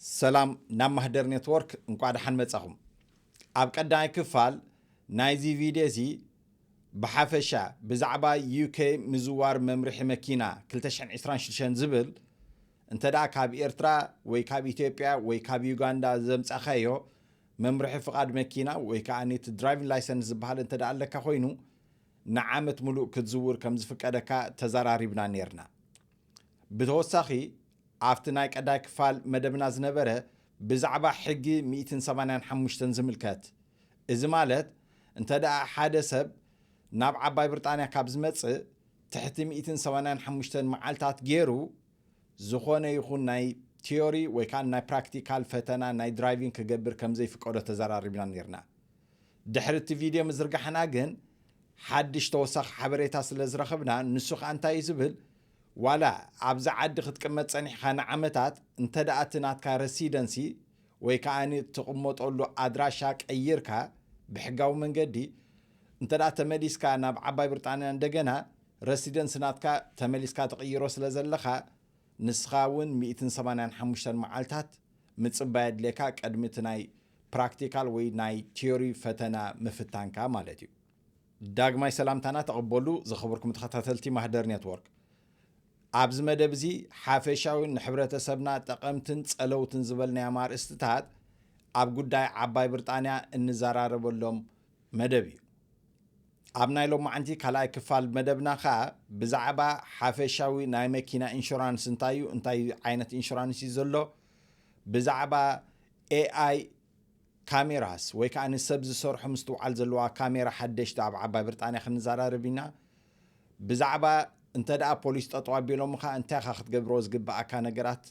ሰላም ናብ ማህደር ኔትወርክ፣ እንቋዕ ደሓን መጻኹም። ኣብ ቀዳማይ ክፋል ናይዚ ቪድዮ እዚ ብሓፈሻ ብዛዕባ ዩ ኬ ምዝዋር መምርሒ መኪና ክልተ ሽሕን ዕስራን ሽዱሽተን ዝብል፣ እንተ ደኣ ካብ ኤርትራ ወይ ካብ ኢትዮጵያ ወይ ካብ ዩጋንዳ ዘምጻኻዮ መምርሒ ፍቓድ መኪና ወይ ከኣ እቲ ድራይቪንግ ላይሰንስ ዝበሃል እንተ ደኣ ኣለካ ኮይኑ፣ ንዓመት ምሉእ ክትዝውር ከም ዝፍቀደካ ተዘራሪብና ኔርና። ብተወሳኺ ኣብቲ ናይ ቀዳይ ክፋል መደብና ዝነበረ ብዛዕባ ሕጊ ሚእትን ሰማንያን ሓሙሽተን ዝምልከት፣ እዚ ማለት እንተ ደኣ ሓደ ሰብ ናብ ዓባይ ብሪጣንያ ካብ ዝመጽእ ትሕቲ ሚእትን ሰማንያን ሓሙሽተን መዓልታት ገይሩ ዝኾነ ይኹን ናይ ቲዮሪ ወይ ከዓ ናይ ፕራክቲካል ፈተና ናይ ድራይቪንግ ክገብር ከም ዘይፍቀዶ ተዘራሪብና ኔርና። ድሕሪ እቲ ቪድዮ ምዝርጋሕና ግን ሓድሽ ተወሳኺ ሓበሬታ ስለ ዝረኸብና፣ ንሱ ኸኣ እንታይ እዩ ዝብል፣ ዋላ ኣብዚ ዓዲ ክትቅመጥ ጸኒሕካ ንዓመታት፣ እንተ ደኣ እቲ ናትካ ረሲደንሲ ወይ ከኣ ትቕመጠሉ ኣድራሻ ቀይርካ ብሕጋዊ መንገዲ እንተ ደኣ ተመሊስካ ናብ ዓባይ ብሪጣንያ እንደገና፣ ረሲደንስ ናትካ ተመሊስካ ትቕይሮ ስለ ዘለኻ፣ ንስኻ እውን ሚእትን ሰማንያን ሓሙሽተን መዓልታት ምጽባይ ኣድልየካ ቅድሚ እቲ ናይ ፕራክቲካል ወይ ናይ ቲዮሪ ፈተና ምፍታንካ ማለት እዩ። ዳግማይ ሰላምታና ተቐበሉ ዝኸበርኩም ተኸታተልቲ ማህደር ኔትወርክ። ኣብዚ መደብ እዚ ሓፈሻዊ ንሕብረተሰብና ጠቐምትን ጸለውትን ዝበልናዮም ኣርእስትታት ኣብ ጉዳይ ዓባይ ብሪጣንያ እንዘራረበሎም መደብ እዩ። ኣብ ናይ ሎማዓንቲ ካልኣይ ክፋል መደብና ኸኣ ብዛዕባ ሓፈሻዊ ናይ መኪና ኢንሹራንስ እንታይ እዩ፣ እንታይ ዓይነት ኢንሹራንስ እዩ ዘሎ፣ ብዛዕባ ኤ ኣይ ካሜራስ ወይ ከኣ ንሰብ ዝሰርሖ ምስትውዓል ዘለዋ ካሜራ ሓደሽቲ ኣብ ዓባይ ብሪጣንያ ክንዘራረብ ኢና። ብዛዕባ እንተ ደኣ ፖሊስ ጠጠው ኣቢሎምኻ እንታይ ኢኻ ክትገብሮ ዝግብኣካ ነገራት፣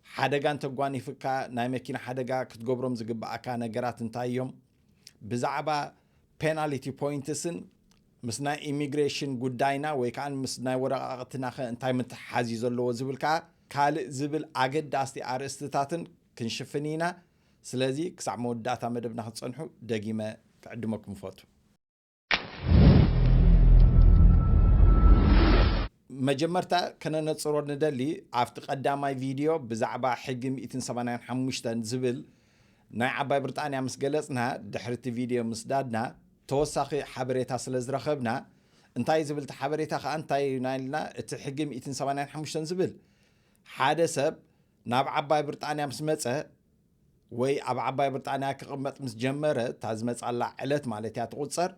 ሓደጋ እንተጓኒፍካ ናይ መኪና ሓደጋ ክትገብሮም ዝግብኣካ ነገራት እንታይ እዮም፣ ብዛዕባ ፔናልቲ ፖይንትስን ምስ ናይ ኢሚግሬሽን ጉዳይና ወይ ከኣ ምስ ናይ ወረቓቕትናኸ እንታይ ምትሓሓዝ እዩ ዘለዎ ዝብል ከኣ ካልእ ዝብል ኣገዳስቲ ኣርእስትታትን ክንሽፍን ኢና። ስለዚ ክሳዕ መወዳእታ መደብና ክትጸንሑ ደጊመ ክዕድመኩም እፈቱ። መጀመርታ ከነነጽሮ ንደሊ፣ ኣብቲ ቀዳማይ ቪድዮ ብዛዕባ ሕጊ ሚእትን ሰማንያን ሓሙሽተን ዝብል ናይ ዓባይ ብሪጣንያ ምስ ገለጽና፣ ድሕሪ እቲ ቪድዮ ምስዳድና ተወሳኺ ሓበሬታ ስለ ዝረኸብና፣ እንታይ ዝብል እቲ ሓበሬታ ከኣ እንታይ ኢና ኢልና፣ እቲ ሕጊ ሚእትን ሰማንያን ሓሙሽተን ዝብል ሓደ ሰብ ናብ ዓባይ ብሪጣንያ ምስ መጸ ወይ ኣብ ዓባይ ብሪጣንያ ክቕመጥ ምስ ጀመረ፣ እታ ዝመጻላ ዕለት ማለት እያ ትቑጸር፣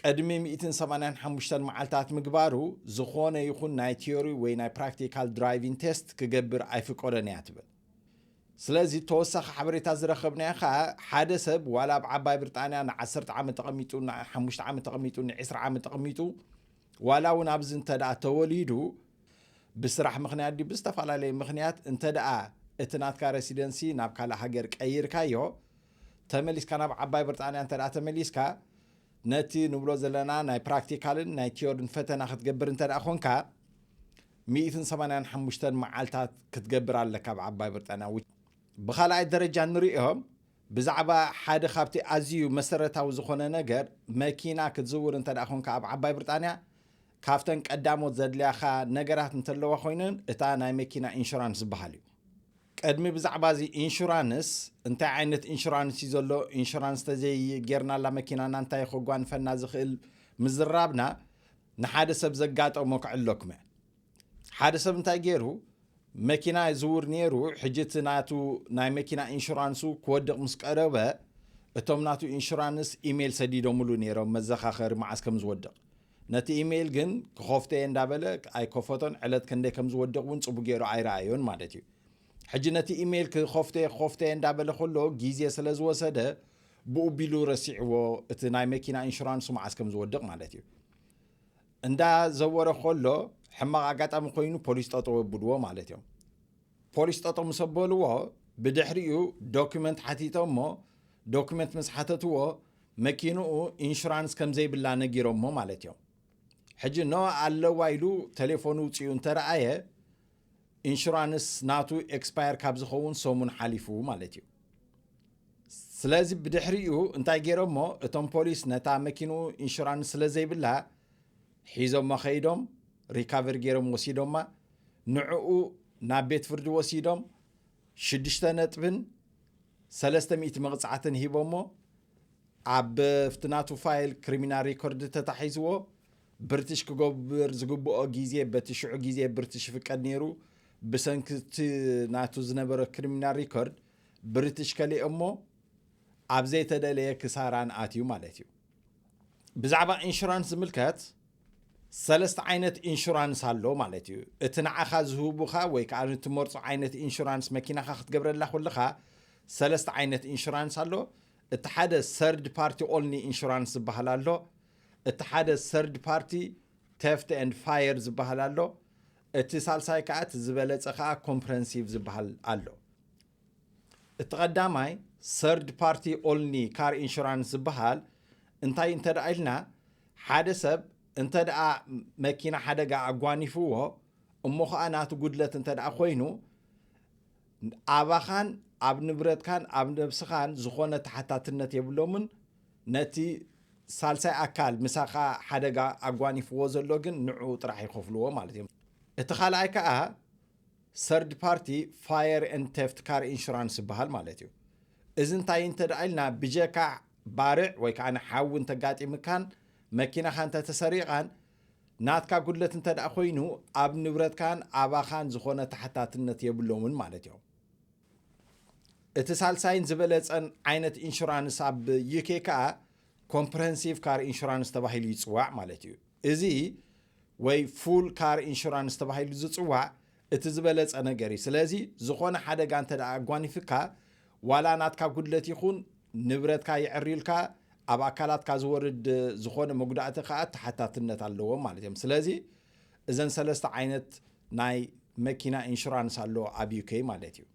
ቅድሚ ሚእትን ሰማንያን ሓሙሽተን መዓልታት ምግባሩ ዝኾነ ይኹን ናይ ቲዮሪ ወይ ናይ ፕራክቲካል ድራይቪንግ ቴስት ክገብር ኣይፍቀዶን እያ ትብል። ስለዚ ተወሳኺ ሓበሬታ ዝረኸብናዮ ኸኣ ሓደ ሰብ ዋላ ኣብ ዓባይ ብሪጣንያ ንዓሰርተ ዓመት ተቐሚጡ፣ ንሓሙሽተ ዓመት ተቐሚጡ፣ ንዕስራ ዓመት ተቐሚጡ፣ ዋላ እውን ኣብዚ እንተ ደኣ ተወሊዱ ብስራሕ ምኽንያት ድዩ ብዝተፈላለየ ምኽንያት እንተ ደኣ እቲ ናትካ ረሲደንሲ ናብ ካልእ ሃገር ቀይርካዮ፣ ተመሊስካ ናብ ዓባይ ብሪጣንያ እንተ ደኣ ተመሊስካ፣ ነቲ ንብሎ ዘለና ናይ ፕራክቲካልን ናይ ቲዮርን ፈተና ክትገብር እንተ ደኣ ኾንካ፣ ሚእትን ሰማንያን ሓሙሽተን መዓልታት ክትገብር ኣለካ ኣብ ዓባይ ብሪጣንያ። ብኻልኣይ ደረጃ ንርእዮም፣ ብዛዕባ ሓደ ካብቲ ኣዝዩ መሰረታዊ ዝኾነ ነገር፣ መኪና ክትዝውር እንተ ደኣ ኾንካ ኣብ ዓባይ ብሪጣንያ፣ ካብተን ቀዳሞት ዘድልያኻ ነገራት እንተለዋ ኮይነን፣ እታ ናይ መኪና ኢንሹራንስ ዝበሃል እዩ። ቅድሚ ብዛዕባ እዚ ኢንሹራንስ፣ እንታይ ዓይነት ኢንሹራንስ እዩ ዘሎ፣ ኢንሹራንስ ተዘይጌርናላ መኪናና እንታይ ከጓንፈና ዝኽእል ምዝራብና፣ ንሓደ ሰብ ዘጋጠሞ ክዕለኩም እየ። ሓደ ሰብ እንታይ ገይሩ፣ መኪና ይዝውር ነይሩ፣ ሕጂ እቲ ናቱ ናይ መኪና ኢንሹራንሱ ክወድቕ ምስ ቀረበ፣ እቶም ናቱ ኢንሹራንስ ኢሜይል ሰዲዶምሉ ነይሮም፣ መዘኻኸሪ መዓስ ከም ዝወድቕ። ነቲ ኢሜይል ግን ክኸፍቶ እየ እንዳበለ ኣይከፈቶን፣ ዕለት ክንደይ ከም ዝወድቕ እውን ጽቡቕ ገይሩ ኣይረኣዮን ማለት እዩ። ሕጂ ነቲ ኢሜይል ክኸፍቶ እየ፣ ክኸፍቶ እየ እንዳበለ ከሎ ግዜ ስለ ዝወሰደ፣ ብኡ ቢሉ ረሲዕዎ፣ እቲ ናይ መኪና ኢንሹራንሱ መዓስ ከም ዝወድቕ ማለት እዩ። እንዳዘወረ ከሎ ሕማቕ ኣጋጣሚ ኮይኑ ፖሊስ ጠጠው የብልዎ ማለት እዮም። ፖሊስ ጠጠው ምስ ኣበልዎ፣ ብድሕሪኡ ዶክመንት ሓቲቶሞ፣ ዶክመንት ምስ ሓተትዎ፣ መኪንኡ ኢንሹራንስ ከም ዘይብላ ነጊሮሞ ማለት እዮም። ሕጂ ኖ ኣለዋ ኢሉ ቴሌፎኑ ውፅኡ እንተረኣየ፣ ኢንሹራንስ ናቱ ኤክስፓየር ካብ ዝኸውን ሰሙን ሓሊፉ ማለት እዩ። ስለዚ ብድሕሪኡ እንታይ ገይሮሞ፣ እቶም ፖሊስ ነታ መኪንኡ ኢንሹራንስ ስለ ዘይብላ ሒዞሞ ከይዶም፣ ሪካቨሪ ገይሮም ወሲዶማ። ንዕኡ ናብ ቤት ፍርዲ ወሲዶም፣ ሽዱሽተ ነጥብን ሰለስተ ሚእቲ መቕጻዕትን ሂቦሞ። ኣብ ፍትናቱ ፋይል ክሪሚናል ሪኮርድ ተታሒዝዎ። ብርትሽ ክገብር ዝግብኦ ግዜ በቲ ሽዑ ግዜ ብርትሽ ይፍቀድ ነይሩ። ብሰንክቲ ናቱ ዝነበረ ክሪሚናል ሪኮርድ ብርትሽ ከሊኦሞ ኣብ ዘይተደለየ ክሳራን ኣትዩ ማለት እዩ። ብዛዕባ ኢንሹራንስ ዝምልከት ሰለስተ ዓይነት ኢንሹራንስ ኣሎ ማለት እዩ። እቲ ንዓኻ ዝህቡኻ ወይ ከዓ ንትመርጾ ዓይነት ኢንሹራንስ መኪናኻ ክትገብረላ ኩልኻ ሰለስተ ዓይነት ኢንሹራንስ ኣሎ። እቲ ሓደ ሰርድ ፓርቲ ኦንሊ ኢንሹራንስ ዝበሃል ኣሎ። እቲ ሓደ ሰርድ ፓርቲ ቴፍት ኤንድ ፋየር ዝበሃል ኣሎ። እቲ ሳልሳይ ከዓ እቲ ዝበለጸ ከዓ ኮምፕረንሲቭ ዝበሃል ኣሎ። እቲ ቀዳማይ ሰርድ ፓርቲ ኦንሊ ካር ኢንሹራንስ ዝበሃል እንታይ እንተ ደኣ ኢልና፣ ሓደ ሰብ እንተ ደኣ መኪና ሓደጋ ኣጓኒፍዎ እሞ ኸኣ ናቱ ጉድለት እንተ ደኣ ኮይኑ ኣባኻን ኣብ ንብረትካን ኣብ ነብስኻን ዝኾነ ተሓታትነት የብሎምን። ነቲ ሳልሳይ ኣካል ምሳኻ ሓደጋ ኣጓኒፍዎ ዘሎ ግን ንዑ ጥራሕ ይኸፍልዎ ማለት እዮም። እቲ ካልኣይ ከኣ ሰርድ ፓርቲ ፋየር ኤንድ ቴፍት ካር ኢንሹራንስ ይበሃል ማለት እዩ። እዚ እንታይ እንተ ደኣ ኢልና ብጀካ ባርዕ ወይ ከዓ ሓዊ እንተጋጢምካን መኪናኻ እንተተሰሪቓን ናትካ ጉድለት እንተ ደኣ ኮይኑ ኣብ ንብረትካን ኣባኻን ዝኾነ ተሓታትነት የብሎምን ማለት እዮም። እቲ ሳልሳይን ዝበለጸን ዓይነት ኢንሹራንስ ኣብ ዩኬ ከኣ ኮምፕረሄንሲቭ ካር ኢንሹራንስ ተባሂሉ ይጽዋዕ ማለት እዩ። እዚ ወይ ፉል ካር ኢንሹራንስ ተባሂሉ ዝጽዋዕ እቲ ዝበለጸ ነገር እዩ። ስለዚ ዝኾነ ሓደጋ እንተ ደኣ ኣጓኒፍካ ዋላ ናትካ ጉድለት ይኹን ንብረትካ ይዕርዩልካ ኣብ ኣካላትካ ዝወርድ ዝኾነ መጉዳእቲ ከዓ ተሓታትነት ኣለዎም ማለት እዮም። ስለዚ እዘን ሰለስተ ዓይነት ናይ መኪና ኢንሹራንስ ኣሎ ኣብ ዩኬ ማለት እዩ።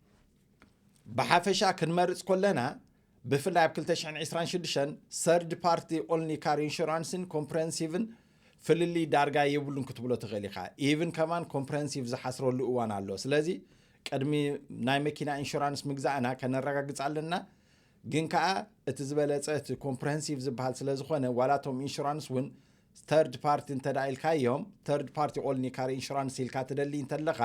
ብሓፈሻ ክንመርጽ ከለና ብፍላይ ኣብ ክልተ ሽሕን ዕስራን ሽዱሽተን ሰርድ ፓርቲ ኦንሊ ካር ኢንሹራንስን ኮምፕረሄንሲቭን ፍልልይ ዳርጋ የብሉን ክትብሎ ትኽእል ኢኻ። ኢቭን ከማን ኮምፕረሄንሲቭ ዝሓስረሉ እዋን ኣሎ። ስለዚ ቅድሚ ናይ መኪና ኢንሹራንስ ምግዛእና ከነረጋግጽ ኣለና። ግን ከኣ እቲ ዝበለጸ እቲ ኮምፕረሄንሲቭ ዝበሃል ስለ ዝኾነ ዋላ እቶም ኢንሹራንስ እውን ሰርድ ፓርቲ እንተ ደኣ ኢልካዮም ሰርድ ፓርቲ ኦንሊ ካር ኢንሹራንስ ኢልካ ትደሊ እንተለኻ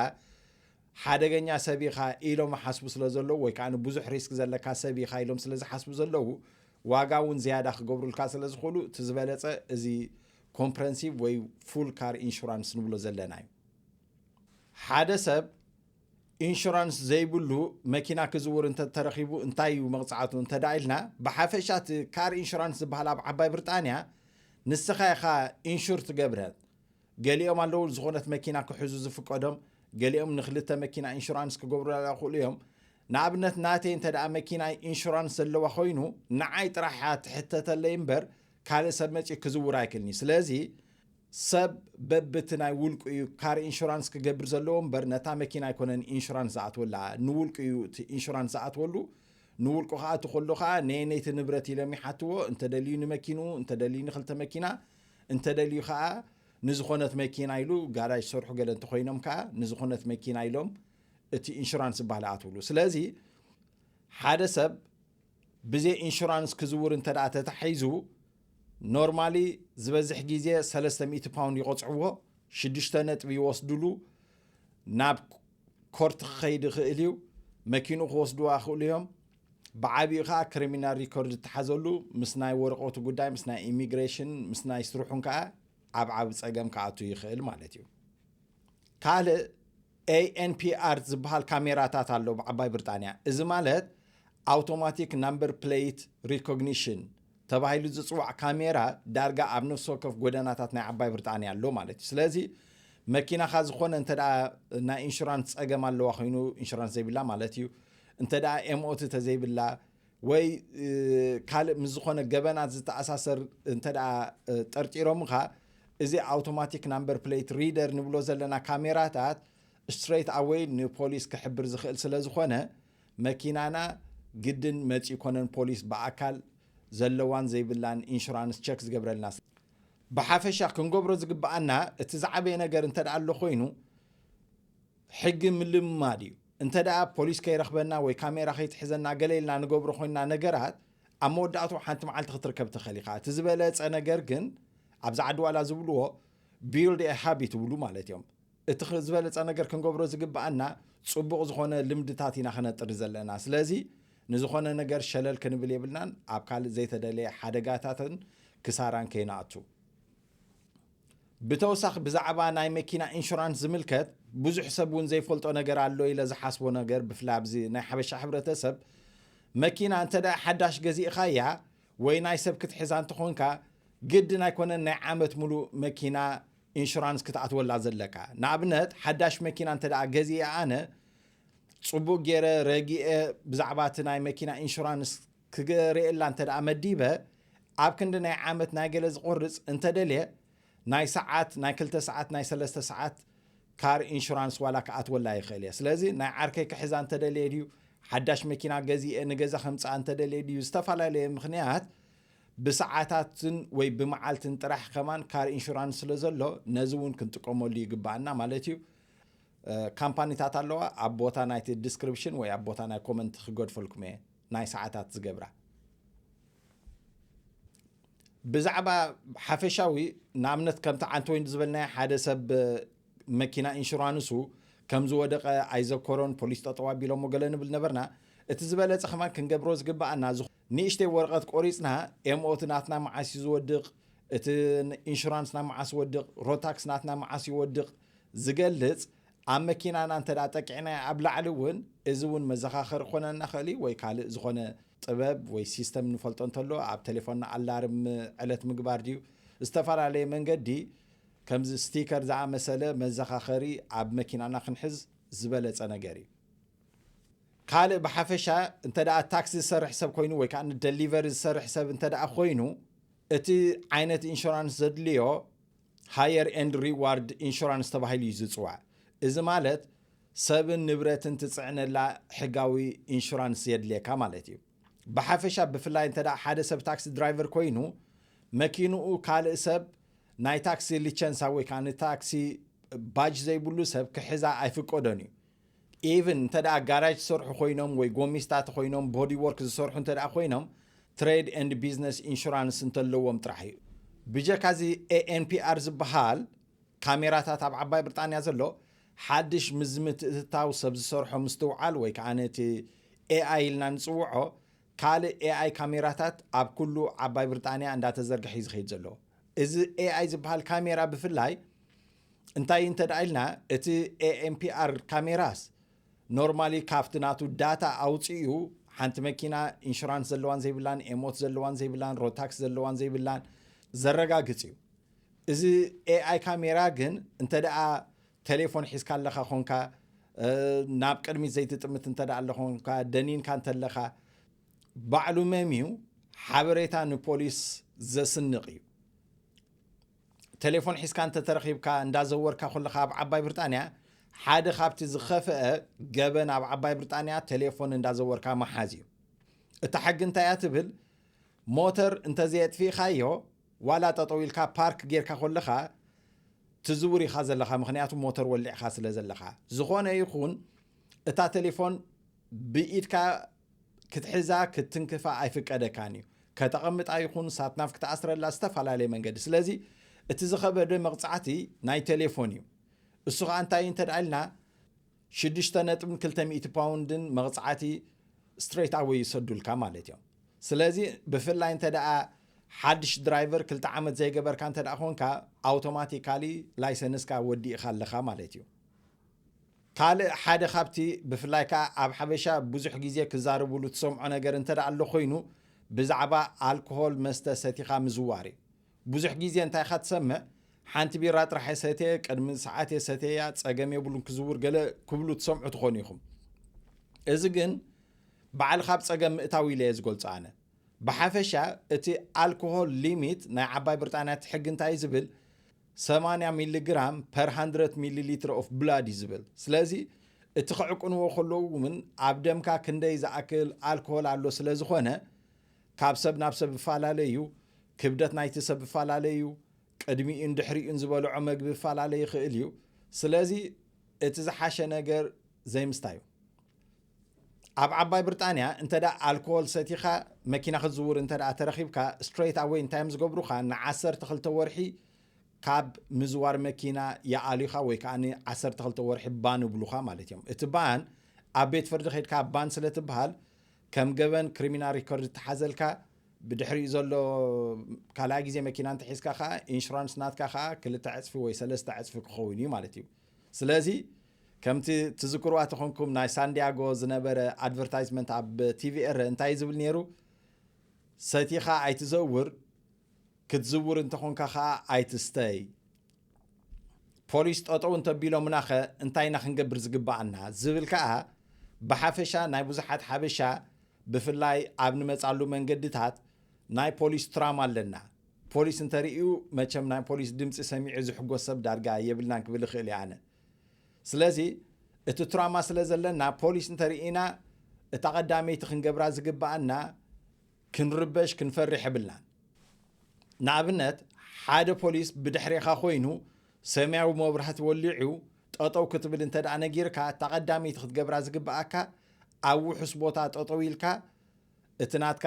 ሓደገኛ ሰብ ኢኻ ኢሎም ይሓስቡ ስለ ዘለዉ ወይ ከዓ ብዙሕ ሪስክ ዘለካ ሰብ ኢኻ ኢሎም ስለ ዝሓስቡ ዘለዉ ዋጋ እውን ዝያዳ ክገብሩልካ ስለ ዝኽእሉ እቲ ዝበለጸ እዚ ኮምፕረሄንሲቭ ወይ ፉል ካር ኢንሹራንስ ንብሎ ዘለና እዩ። ሓደ ሰብ ኢንሹራንስ ዘይብሉ መኪና ክዝውር እንተተረኺቡ እንታይ እዩ መቕፃዕቱ እንተ ደኣ ኢልና ብሓፈሻ እቲ ካር ኢንሹራንስ ዝበሃል ኣብ ዓባይ ብሪጣንያ ንስኻ ኢኻ ኢንሹር ትገብረን። ገሊኦም ኣለዉ ዝኾነት መኪና ክሕዙ ዝፍቀዶም፣ ገሊኦም ንክልተ መኪና ኢንሹራንስ ክገብሩ ይኽእሉ እዮም። ንኣብነት ናተይ እንተ ደኣ መኪና ኢንሹራንስ ዘለዋ ኮይኑ ንዓይ ጥራሕ እያ ትሕተተለይ እምበር ካልእ ሰብ መፂኡ ክዝውር ኣይክእልን እዩ። ስለዚ ሰብ በብቲ ናይ ውልቁ እዩ ካር ኢንሹራንስ ክገብር ዘለዎ እምበር ነታ መኪና ኣይኮነን ኢንሹራንስ ዝኣትወላ። ንውልቁ እዩ እቲ ኢንሹራንስ ዝኣትወሉ። ንውልቁ ክኣቱ ከሎ ከዓ ነየነይቲ ንብረት ኢሎም ይሓትዎ። እንተደልዩ ንመኪንኡ፣ እንተደልዩ ንክልተ መኪና፣ እንተደልዩ ከዓ ንዝኾነት መኪና ኢሉ ጋራጅ ዝሰርሑ ገለ እንተኮይኖም ከዓ ንዝኾነት መኪና ኢሎም እቲ ኢንሹራንስ ዝበሃል ይኣትውሉ። ስለዚ ሓደ ሰብ ብዘይ ኢንሹራንስ ክዝውር እንተ ደኣ ተታሒዙ ኖርማሊ ዝበዝሕ ግዜ ሰለስተ ሚእቲ ፓውንድ ይቆፅዕዎ፣ ሽዱሽተ ነጥቢ ይወስድሉ፣ ናብ ኮርት ክኸይድ ይኽእል እዩ፣ መኪንኡ ክወስድዋ ይኽእሉ እዮም። ብዓብኡ ከዓ ክሪሚናል ሪኮርድ ይተሓዘሉ፣ ምስ ናይ ወረቐቱ ጉዳይ፣ ምስ ናይ ኢሚግሬሽን፣ ምስ ናይ ስርሑን ከዓ ኣብ ዓብ ፀገም ክኣቱ ይኽእል ማለት እዩ። ካልእ ኤ ኤን ፒ ኣር ዝበሃል ካሜራታት ኣሎ ብዓባይ ብሪጣንያ። እዚ ማለት ኣውቶማቲክ ናምበር ፕሌት ሪኮግኒሽን ተባሂሉ ዝፅዋዕ ካሜራ ዳርጋ ኣብ ነፍሲ ወከፍ ጎደናታት ናይ ዓባይ ብሪጣንያ ኣሎ ማለት እዩ። ስለዚ መኪናኻ ዝኾነ እንተ ደኣ ናይ ኢንሹራንስ ፀገም ኣለዋ ኮይኑ ኢንሹራንስ ዘይብላ ማለት እዩ። እንተ ደኣ ኤም ኦ ቲ ተዘይብላ ወይ ካልእ ምስ ዝኾነ ገበናት ዝተኣሳሰር እንተ ደኣ ጠርጢሮምኻ እዚ ኣውቶማቲክ ናምበር ፕሌት ሪደር ንብሎ ዘለና ካሜራታት ስትሬት ኣወይ ንፖሊስ ክሕብር ዝኽእል ስለ ዝኾነ መኪናና ግድን መፂኡ ኮነን ፖሊስ ብኣካል ዘለዋን ዘይብላን ኢንሹራንስ ቸክ ዝገብረልና። ብሓፈሻ ክንገብሮ ዝግብኣና እቲ ዝዓበየ ነገር እንተ ደኣ ኣሎ ኮይኑ ሕጊ ምልምማድ እዩ። እንተ ደኣ ፖሊስ ከይረኽበና ወይ ካሜራ ከይትሕዘና ገለ ኢልና ንገብሮ ኮይንና ነገራት ኣብ መወዳእትኡ ሓንቲ መዓልቲ ክትርከብ ትኽእል ኢኻ። እቲ ዝበለጸ ነገር ግን ኣብዚ ዓዲ ዋላ ዝብልዎ ቢልድ ኤ ሃቢት ይብሉ ማለት እዮም። እቲ ዝበለጸ ነገር ክንገብሮ ዝግብኣና ጽቡቕ ዝኾነ ልምድታት ኢና ክነጥሪ ዘለና። ስለዚ ንዝኾነ ነገር ሸለል ክንብል የብልናን፣ ኣብ ካልእ ዘይተደለየ ሓደጋታትን ክሳራን ከይንኣቱ። ብተወሳኺ ብዛዕባ ናይ መኪና ኢንሹራንስ ዝምልከት ብዙሕ ሰብ እውን ዘይፈልጦ ነገር ኣሎ ኢለ ዝሓስቦ ነገር፣ ብፍላይ ኣብዚ ናይ ሓበሻ ሕብረተሰብ፣ መኪና እንተ ደኣ ሓዳሽ ገዚእኻያ ወይ ናይ ሰብ ክትሕዛ እንተኾንካ፣ ግድን ኣይኮነን ናይ ዓመት ሙሉእ መኪና ኢንሹራንስ ክትኣትወላ ዘለካ። ንኣብነት ሓዳሽ መኪና እንተ ደኣ ገዚአ ኣነ፣ ጽቡቕ ገይረ ረጊኤ ብዛዕባ እቲ ናይ መኪና ኢንሹራንስ ክገርየላ እንተ ደኣ መዲበ፣ ኣብ ክንዲ ናይ ዓመት ናይ ገለ ዝቆርጽ እንተደልየ፣ ናይ ሰዓት፣ ናይ ክልተ ሰዓት፣ ናይ ሰለስተ ሰዓት ካር ኢንሹራንስ ዋላ ክኣትወላ ይኽእል እየ። ስለዚ ናይ ዓርከይ ክሕዛ እንተደልየ ድዩ፣ ሓዳሽ መኪና ገዚኤ ንገዛ ከምጽኣ እንተደልየ ድዩ፣ ዝተፈላለየ ምኽንያት ብሰዓታትን ወይ ብመዓልትን ጥራሕ ከማን ካር ኢንሹራንስ ስለ ዘሎ፣ ነዚ እውን ክንጥቀመሉ ይግባኣና ማለት እዩ። ካምፓኒታት ኣለዋ፣ ኣብ ቦታ ናይቲ ዲስክሪፕሽን ወይ ኣብ ቦታ ናይ ኮመንት ክገድፈልኩም እየ፣ ናይ ሰዓታት ዝገብራ። ብዛዕባ ሓፈሻዊ፣ ንኣብነት ከምቲ ዓንተ ወይኒ ዝበልናዮ፣ ሓደ ሰብ መኪና ኢንሹራንሱ ከም ዝወደቐ ኣይዘከሮን፣ ፖሊስ ጠጠው ኣቢሎሞ ገለ ንብል ነበርና። እቲ ዝበለጸ ከማን ክንገብሮ ዝግባኣና፣ ንእሽተይ ወረቐት ቆሪጽና፣ ኤምኦት ናትና መዓስ እዩ ዝወድቕ፣ እቲ ኢንሹራንስ ናብ መዓስ ይወድቕ፣ ሮታክስ ናትና መዓስ ይወድቕ ዝገልጽ፣ ኣብ መኪናና እንተ ደኣ ጠቂዕናዮ ኣብ ላዕሊ እውን፣ እዚ እውን መዘኻኸሪ ክኾነና ይኽእል እዩ፣ ወይ ካልእ ዝኾነ ጥበብ ወይ ሲስተም ንፈልጦ እንተሎ፣ ኣብ ቴሌፎንና ኣላርም ዕለት ምግባር ድዩ፣ ዝተፈላለየ መንገዲ፣ ከምዚ ስቲከር ዝኣመሰለ መዘኻኸሪ ኣብ መኪናና ክንሕዝ ዝበለጸ ነገር እዩ። ካልእ ብሓፈሻ፣ እንተ ደኣ ታክሲ ዝሰርሕ ሰብ ኮይኑ ወይ ከኣ ንደሊቨሪ ዝሰርሕ ሰብ እንተ ደኣ ኮይኑ፣ እቲ ዓይነት ኢንሹራንስ ዘድልዮ ሃየር ኤንድ ሪዋርድ ኢንሹራንስ ተባሂሉ እዩ ዝጽዋዕ። እዚ ማለት ሰብን ንብረትን ትጽዕነላ ሕጋዊ ኢንሹራንስ የድልየካ ማለት እዩ። ብሓፈሻ ብፍላይ እንተ ደኣ ሓደ ሰብ ታክሲ ድራይቨር ኮይኑ መኪንኡ ካልእ ሰብ ናይ ታክሲ ሊቸንሳ ወይ ከኣ ንታክሲ ባጅ ዘይብሉ ሰብ ክሕዛ ኣይፍቀዶን እዩ። ኢቭን እንተ ደኣ ጋራጅ ዝሰርሑ ኮይኖም ወይ ጎሚስታት ኮይኖም ቦዲ ወርክ ዝሰርሑ እንተ ደኣ ኮይኖም ትሬድ ኤንድ ቢዝነስ ኢንሹራንስ እንተለዎም ጥራሕ እዩ። ብጀካ እዚ ኤ ኤን ፒ ኣር ዝበሃል ካሜራታት ኣብ ዓባይ ብሪጣንያ ዘሎ ሓድሽ ምስ ምትእትታው ሰብ ዝሰርሖ ምስትውዓል ወይ ከኣ ነቲ ኤ ኣይ ኢልና ንጽውዖ ካልእ ኤ ኣይ ካሜራታት ኣብ ኩሉ ዓባይ ብሪጣንያ እንዳተዘርግሐ እዩ ዝኸይድ ዘሎ። እዚ ኤ ኣይ ዝበሃል ካሜራ ብፍላይ እንታይ እንተ ደኣ ኢልና፣ እቲ ኤ ኤን ፒ ኣር ካሜራስ ኖርማሊ ካብቲ ናቱ ዳታ ኣውጺኡ ሓንቲ መኪና ኢንሹራንስ ዘለዋን ዘይብላን፣ ኤሞት ዘለዋን ዘይብላን፣ ሮታክስ ዘለዋን ዘይብላን ዘረጋግጽ እዩ። እዚ ኤ ኣይ ካሜራ ግን እንተ ደኣ ቴሌፎን ሒዝካ ኣለኻ ኾንካ፣ እ፣ ናብ ቅድሚት ዘይትጥምት እንተ ደኣ ኣሎ ኾንካ፣ ደኒንካ እንተ ኣለኻ፣ ባዕሉ መምዩ ሓበሬታ ንፖሊስ ዘስንቕ እዩ። ቴሌፎን ሒዝካ እንተተረኺብካ እንዳዘወርካ ከለኻ ኣብ ዓባይ ብሪጣንያ፣ ሓደ ካብቲ ዝኸፍአ ገበን ኣብ ዓባይ ብሪጣንያ ቴሌፎን እንዳዘወርካ ምሓዝ እዩ። እታ ሕጊ እንታይ እያ ትብል? ሞተር እንተዘየጥፊእካዮ፣ ዋላ ጠጠው ኢልካ ፓርክ ጌርካ ከለኻ ትዝውር ኢኻ ዘለኻ፣ ምኽንያቱ ሞተር ወሊዕኻ ስለ ዘለኻ። ዝኾነ ይኹን፣ እታ ቴሌፎን ብኢድካ ክትሕዛ፣ ክትትንክፋ ኣይፍቀደካን እዩ። ከተቐምጣ ይኹን ሳትናፍ ክትኣስረላ ዝተፈላለየ መንገዲ። ስለዚ እቲ ዝኸበደ መቕጻዕቲ ናይ ቴሌፎን እዩ። እሱ ኸኣ እንታይ እዩ እንተ ደኣ ኢልና፣ ሽዱሽተ ነጥብን ክልተ ሚእቲ ፓውንድን መቕጻዕቲ ስትሬት ኣወይ ይሰዱልካ ማለት እዮም። ስለዚ ብፍላይ እንተ ደኣ ሓድሽ ድራይቨር ክልተ ዓመት ዘይገበርካ እንተ ደኣ ኾንካ፣ ኣውቶማቲካሊ ላይሰንስካ ወዲእኻ ኣለኻ ማለት እዩ። ካልእ ሓደ ካብቲ ብፍላይ ከኣ ኣብ ሓበሻ ብዙሕ ግዜ ክዛረብሉ ትሰምዖ ነገር እንተ ደኣ ኣሎ ኮይኑ፣ ብዛዕባ ኣልኮሆል መስተ ሰቲኻ ምዝዋር እዩ። ብዙሕ ግዜ እንታይ ኢኻ ትሰምዕ? ሓንቲ ቢራ ጥራሕ እየ ሰትየ፣ ቅድሚ ሰዓት እየ ሰትየያ፣ ጸገም የብሉን ክዝውር ገለ ክብሉ ትሰምዑ ትኾኑ ኢኹም። እዚ ግን ባዕልኻ ኣብ ጸገም ምእታው ኢለ እየ ዝገልጾ ኣነ። ብሓፈሻ እቲ ኣልኮሆል ሊሚት ናይ ዓባይ ብሪጣንያ እቲ ሕጊ እንታይ እዩ ዝብል? ሰማንያ ሚሊ ግራም ፐር ሃንድረድ ሚሊ ሊትር ኦፍ ብላድ እዩ ዝብል። ስለዚ እቲ ክዕቅንዎ ከለዉ እውን ኣብ ደምካ ክንደይ ዝኣክል ኣልኮሆል ኣሎ ስለ ዝኾነ፣ ካብ ሰብ ናብ ሰብ ይፈላለ እዩ። ክብደት ናይቲ ሰብ ይፈላለ እዩ። ቅድሚኡን ድሕሪኡን ዝበልዖ መግቢ ይፈላለ ይኽእል እዩ። ስለዚ እቲ ዝሓሸ ነገር ዘይምስታይ እዩ። ኣብ ዓባይ ብሪጣንያ እንተ ደኣ ኣልኮሆል ሰቲኻ መኪና ክትዝውር እንተ ደኣ ተረኺብካ፣ ስትሬት ኣወይ እንታይ እዮም ዝገብሩኻ? ንዓሰርተ ክልተ ወርሒ ካብ ምዝዋር መኪና ይኣልዩኻ ወይ ከዓ ዓሰርተ ክልተ ወርሒ ባን ይብሉኻ ማለት እዮም። እቲ ባን ኣብ ቤት ፍርዲ ከይድካ ባን ስለ ትበሃል ከም ገበን ክሪሚናል ሪኮርድ ትሓዘልካ። ብድሕሪኡ ዘሎ ካልኣይ ግዜ መኪና እንተሒዝካ ከዓ ኢንሹራንስ ናትካ ከዓ ክልተ ዕፅፊ ወይ ሰለስተ ዕፅፊ ክኸውን እዩ ማለት እዩ። ስለዚ ከምቲ ትዝክርዋ ተኾንኩም ናይ ሳንዲያጎ ዝነበረ ኣድቨርታይዝመንት ኣብ ቲቪ ኤረ እንታይ ዝብል ነይሩ? ሰቲኻ ኣይትዘውር፣ ክትዝውር እንተኾንካ ከዓ ኣይትስተይ። ፖሊስ ጠጠው እንተቢሎምናኸ እንታይ ኢና ክንገብር ዝግባኣና ዝብል ከዓ ብሓፈሻ ናይ ብዙሓት ሓበሻ ብፍላይ ኣብ ንመፃሉ መንገድታት ናይ ፖሊስ ትራማ ኣለና። ፖሊስ እንተርእዩ መቸም ናይ ፖሊስ ድምፂ ሰሚዑ ዝሕጎስ ሰብ ዳርጋ የብልናን ክብል ይኽእል እየ ኣነ። ስለዚ እቲ ትራማ ስለ ዘለና ፖሊስ እንተርኢና እታ ቀዳመይቲ ክንገብራ ዝግባኣና ክንርበሽ ክንፈርሕ የብልናን። ንኣብነት ሓደ ፖሊስ ብድሕሬኻ ኮይኑ ሰማያዊ መብራህቲ ወሊዑ ጠጠው ክትብል እንተ ደኣ ነጊርካ እታ ቀዳመይቲ ክትገብራ ዝግባኣካ ኣብ ውሑስ ቦታ ጠጠው ኢልካ እቲ ናትካ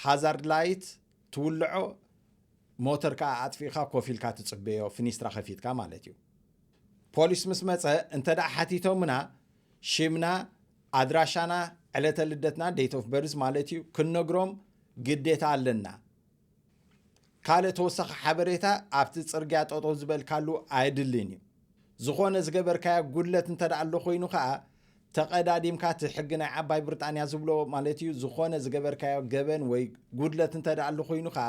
ሃዛርድ ላይት ትውልዖ ሞተር ከዓ ኣጥፊእካ ኮፍ ኢልካ ትፅበዮ ፍኒስትራ ከፊትካ ማለት እዩ። ፖሊስ ምስ መፀ እንተ ደኣ ሓቲቶምና ሽምና ኣድራሻና ዕለተ ልደትና date of birth ማለት እዩ ክንነግሮም ግዴታ ኣለና። ካልእ ተወሳኺ ሓበሬታ ኣብቲ ፅርግያ ጠጠው ዝበልካሉ ኣየድልን እዩ። ዝኾነ ዝገበርካዮ ጉድለት እንተ ደኣ ኣሎ ኮይኑ ከዓ ተቐዳዲምካ እቲ ሕጊ ናይ ዓባይ ብሪጣንያ ዝብሎ ማለት እዩ ዝኾነ ዝገበርካዮ ገበን ወይ ጉድለት እንተ ደኣ ኣሎ ኮይኑ ከዓ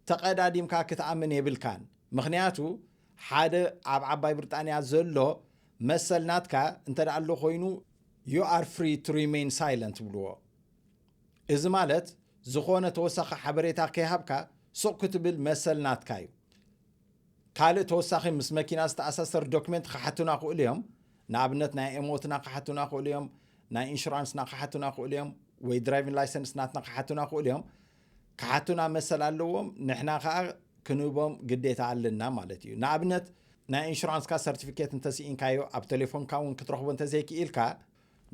ተቐዳዲምካ ክትኣምን የብልካን። ምኽንያቱ ሓደ ኣብ ዓባይ ብሪጣንያ ዘሎ መሰል ናትካ እንተ ደኣ ኣሎ ኮይኑ you are free to remain silent ይብልዎ። እዚ ማለት ዝኾነ ተወሳኺ ሓበሬታ ከይሃብካ ሱቕ ክትብል መሰል ናትካ እዩ። ካልእ ተወሳኺ ምስ መኪና ዝተኣሳሰር ዶክመንት ክሓቱና ክእሉ እዮም። ንኣብነት ናይ ኤሞትና ክሓቱና ክእሉ እዮም፣ ናይ ኢንሹራንስና ክሓቱና ክእሉ እዮም፣ ወይ ድራይቪንግ ላይሰንስ ናትና ክሓቱና ክእሉ እዮም። ክሓቱና መሰል ኣለዎም፣ ንሕና ከዓ ክንህቦም ግዴታ ኣለና ማለት እዩ። ንኣብነት ናይ ኢንሹራንስካ ሰርቲፊኬት እንተስኢንካዮ ኣብ ቴሌፎንካ እውን ክትረኽቦ እንተዘይክኢልካ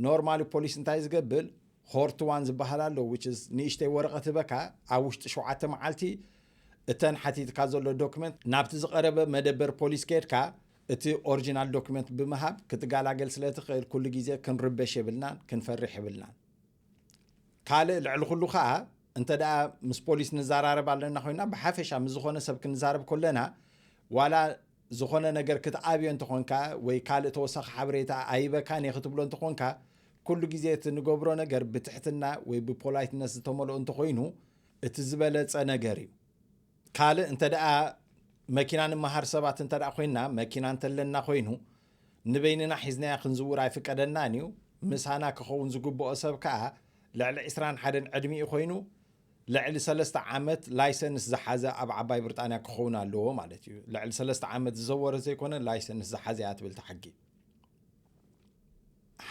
ኖርማሊ ፖሊስ እንታይ ዝገብር ሆርትዋን ዝበሃል ኣሎ which is ንእሽተይ ወረቐት ህበካ ኣብ ውሽጢ ሸውዓተ መዓልቲ እተን ሓቲትካ ዘሎ ዶክመንት ናብቲ ዝቐረበ መደበር ፖሊስ ከድካ እቲ ኦሪጂናል ዶክመንት ብምሃብ ክትገላገል ስለ ትኽእል ኩሉ ግዜ ክንርበሽ የብልናን ክንፈርሕ የብልናን። ካልእ ልዕሊ ኩሉ ከዓ እንተ ደኣ ምስ ፖሊስ ንዘራረብ ኣለና ኮይና ብሓፈሻ ምስ ዝኾነ ሰብ ክንዛረብ ከለና ዋላ ዝኾነ ነገር ክትኣብዮ እንተኾንካ ወይ ካልእ ተወሳኺ ሓበሬታ ኣይበካን እየ ክትብሎ እንተኾንካ ኩሉ ግዜ እቲ ንገብሮ ነገር ብትሕትና ወይ ብፖላይትነስ ዝተመልኦ እንተኾይኑ እቲ ዝበለፀ ነገር እዩ። ካልእ እንተ ደኣ መኪና ንመሃር ሰባት እንተ ደኣ ኮይና መኪና እንተለና ኮይኑ ንበይንና ሒዝናያ ክንዝውር ኣይፍቀደናን እዩ። ምሳና ክኸውን ዝግብኦ ሰብ ከዓ ልዕሊ ዕስራን ሓደን ዕድሚኡ ኮይኑ ልዕሊ ሰለስተ ዓመት ላይሰንስ ዝሓዘ ኣብ ዓባይ ብሪጣንያ ክኸውን ኣለዎ ማለት እዩ። ልዕሊ ሰለስተ ዓመት ዝዘወረ ዘይኮነ ላይሰንስ ዝሓዘ እያ ትብል እታ ሕጊ።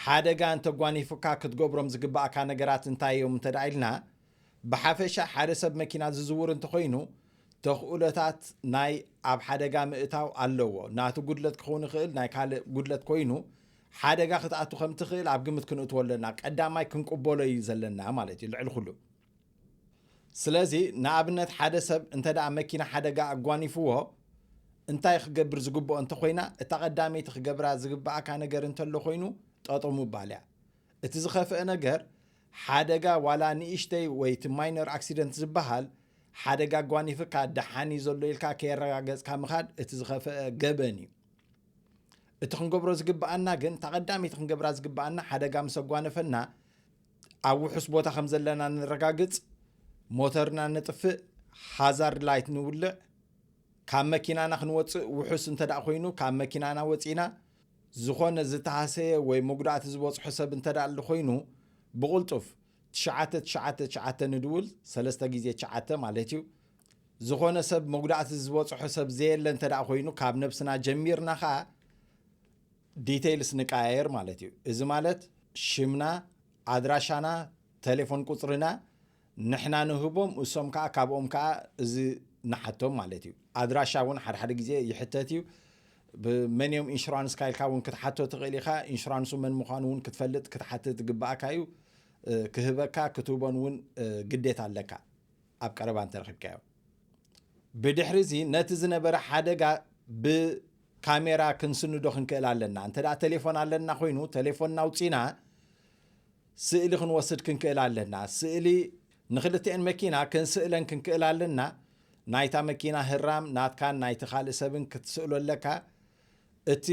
ሓደጋ እንተጓኒፉካ ክትገብሮም ዝግባእካ ነገራት እንታይ እዮም እንተ ደኣ ኢልና ብሓፈሻ ሓደ ሰብ መኪና ዝዝውር እንተኾይኑ ተኽእሎታት ናይ ኣብ ሓደጋ ምእታው ኣለዎ። ናቱ ጉድለት ክኸውን ይኽእል፣ ናይ ካልእ ጉድለት ኮይኑ ሓደጋ ክትኣቱ ከም ትኽእል ኣብ ግምት ክንእትዎ ኣለና። ቀዳማይ ክንቅበሎ እዩ ዘለና ማለት እዩ ልዕሊ ኩሉ። ስለዚ ንኣብነት ሓደ ሰብ እንተ ደኣ መኪና ሓደጋ ኣጓኒፍዎ እንታይ ክገብር ዝግብኦ እንተኾይና እታ ቀዳመይቲ ክገብራ ዝግብኣካ ነገር እንተሎ ኮይኑ ጠጠው ምባል እያ። እቲ ዝኸፍአ ነገር ሓደጋ ዋላ ንእሽተይ ወይ እቲ ማይነር ኣክሲደንት ዝበሃል ሓደጋ ኣጓኒፍካ ደሓን እዩ ዘሎ ኢልካ ከየረጋገፅካ ምኻድ እቲ ዝኸፍአ ገበን እዩ። እቲ ክንገብሮ ዝግብኣና ግን እታ ቀዳመይቲ ክንገብራ ዝግብኣና ሓደጋ ምስ ኣጓነፈና ኣብ ውሑስ ቦታ ከም ዘለና ንረጋግፅ፣ ሞተርና ነጥፍእ፣ ሃዛርድ ላይት ንውልዕ፣ ካብ መኪናና ክንወፅእ ውሑስ እንተ ደኣ ኮይኑ ካብ መኪናና ወፂና ዝኾነ ዝተሃሰየ ወይ መጉዳእቲ ዝበፅሖ ሰብ እንተ ደኣ ኣሎ ኮይኑ ብቕልጡፍ ትሽዓተ ትሽዓተ ትሽዓተ ንድውል፣ ሰለስተ ግዜ ትሽዓተ ማለት እዩ። ዝኾነ ሰብ መጉዳእቲ ዝበፅሖ ሰብ ዘየለ እንተ ደኣ ኮይኑ ካብ ነብስና ጀሚርና ከዓ ዲቴይልስ ንቀያየር ማለት እዩ። እዚ ማለት ሽምና፣ ኣድራሻና፣ ቴሌፎን ቁፅርና ንሕና ንህቦም እሶም ከዓ ካብኦም ከዓ እዚ ንሓቶም ማለት እዩ። ኣድራሻ እውን ሓደ ሓደ ግዜ ይሕተት እዩ። ብመን እዮም ኢንሹራንስካ ኢልካ እውን ክትሓቶ ትኽእል ኢኻ። ኢንሹራንሱ መን ምዃኑ እውን ክትፈልጥ ክትሓትት ዝግባኣካ እዩ። ክህበካ ክትህቦን እውን ግዴታ ኣለካ ኣብ ቀረባ እንተረኺብካዮ። ብድሕሪ እዚ ነቲ ዝነበረ ሓደጋ ብካሜራ ክንስንዶ ክንክእል ኣለና። እንተ ደኣ ቴሌፎን ኣለና ኮይኑ፣ ቴሌፎንና ኣውጺና ስእሊ ክንወስድ ክንክእል ኣለና። ስእሊ ንክልቲኤን መኪና ክንስእለን ክንክእል ኣለና። ናይታ መኪና ህራም ናትካን ናይቲ ካልእ ሰብን ክትስእሎ ኣለካ። እቲ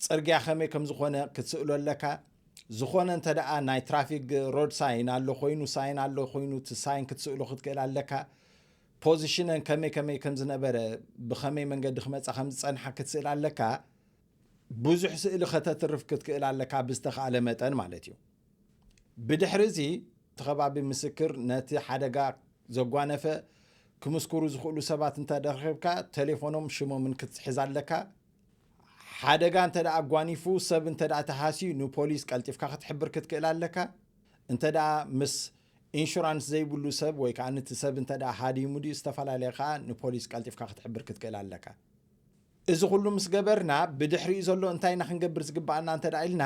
ጽርግያ ከመይ ከም ዝኾነ ክትስእሎ ኣለካ። ዝኾነ እንተ ደኣ ናይ ትራፊክ ሮድ ሳይን ኣሎ ኮይኑ፣ ሳይን ኣሎ ኮይኑ፣ እቲ ሳይን ክትስእሎ ክትክእል ኣለካ። ፖዚሽነን ከመይ ከመይ ከም ዝነበረ፣ ብኸመይ መንገዲ ክመጻ ከም ዝጸንሓ ክትስእል ኣለካ። ብዙሕ ስእሊ ከተትርፍ ክትክእል ኣለካ፣ ብዝተኻእለ መጠን ማለት እዩ። ብድሕሪ እዚ፣ እቲ ከባቢ ምስክር፣ ነቲ ሓደጋ ዘጓነፈ ክምስክሩ ዝኽእሉ ሰባት እንተ ረኺብካ፣ ቴሌፎኖም ሽሞምን ክትሕዝ ኣለካ። ሓደጋ እንተ ደኣ ኣጓኒፉ፣ ሰብ እንተ ደኣ ተሃስዩ፣ ንፖሊስ ቀልጢፍካ ክትሕብር ክትክእል ኣለካ። እንተ ደኣ ምስ ኢንሹራንስ ዘይብሉ ሰብ ወይ ከኣ ነቲ ሰብ እንተ ደኣ ሃዲሙ ድዩ ዝተፈላለየ ከኣ ንፖሊስ ቀልጢፍካ ክትሕብር ክትክእል ኣለካ። እዚ ኩሉ ምስ ገበርና፣ ብድሕሪኡ ዘሎ እንታይ ኢና ክንገብር ዝግብኣና እንተ ደኣ ኢልና፣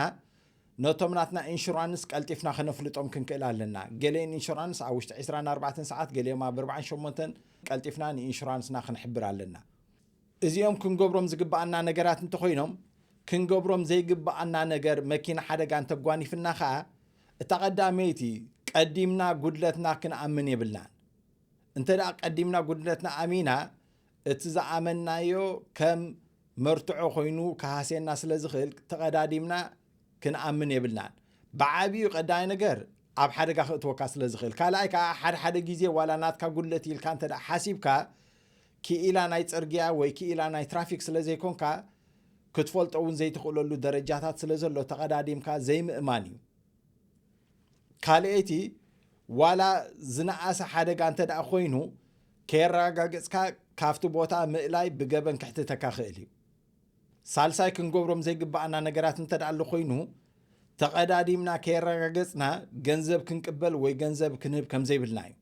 ነቶም ናትና ኢንሹራንስ ቀልጢፍና ከነፍልጦም ክንክእል ኣለና። ገሊአን ኢንሹራንስ ኣብ ውሽጢ ዕስራን ኣርባዕተን ሰዓት፣ ገሊኦም ኣብ ኣርባዓን ሸሞንተን ቀልጢፍና ንኢንሹራንስና ክንሕብር ኣለና። እዚኦም ክንገብሮም ዝግብኣና ነገራት እንተኾይኖም፣ ክንገብሮም ዘይግብኣና ነገር መኪና ሓደጋ እንተጓኒፍና ኸኣ፣ እታ ቀዳመይቲ ቀዲምና ጉድለትና ክንኣምን የብልናን። እንተ ደኣ ቀዲምና ጉድለትና ኣሚና፣ እቲ ዝኣመንናዮ ከም መርትዖ ኮይኑ ክሃስየና ስለ ዝኽእል፣ ተቐዳዲምና ክንኣምን የብልናን። ብዓቢኡ ቀዳማይ ነገር ኣብ ሓደጋ ከእትወካ ስለ ዝኽእል። ካልኣይ ከኣ ሓደ ሓደ ግዜ ዋላ ናትካ ጉድለት ኢልካ እንተ ደኣ ሓሲብካ፣ ክኢላ ናይ ጽርግያ ወይ ክኢላ ናይ ትራፊክ ስለ ዘይኮንካ፣ ክትፈልጦ እውን ዘይትኽእለሉ ደረጃታት ስለ ዘሎ ተቐዳዲምካ ዘይምእማን እዩ። ካልኣይቲ፣ ዋላ ዝነኣሰ ሓደጋ እንተ ደኣ ኮይኑ፣ ከየረጋገጽካ ካብቲ ቦታ ምእላይ ብገበን ከሕትተካ ክእል እዩ። ሳልሳይ፣ ክንገብሮም ዘይግብኣና ነገራት እንተ ደኣ ኣሎ ኮይኑ፣ ተቐዳዲምና ከየረጋገጽና ገንዘብ ክንቅበል ወይ ገንዘብ ክንህብ ከም ዘይብልና እዩ።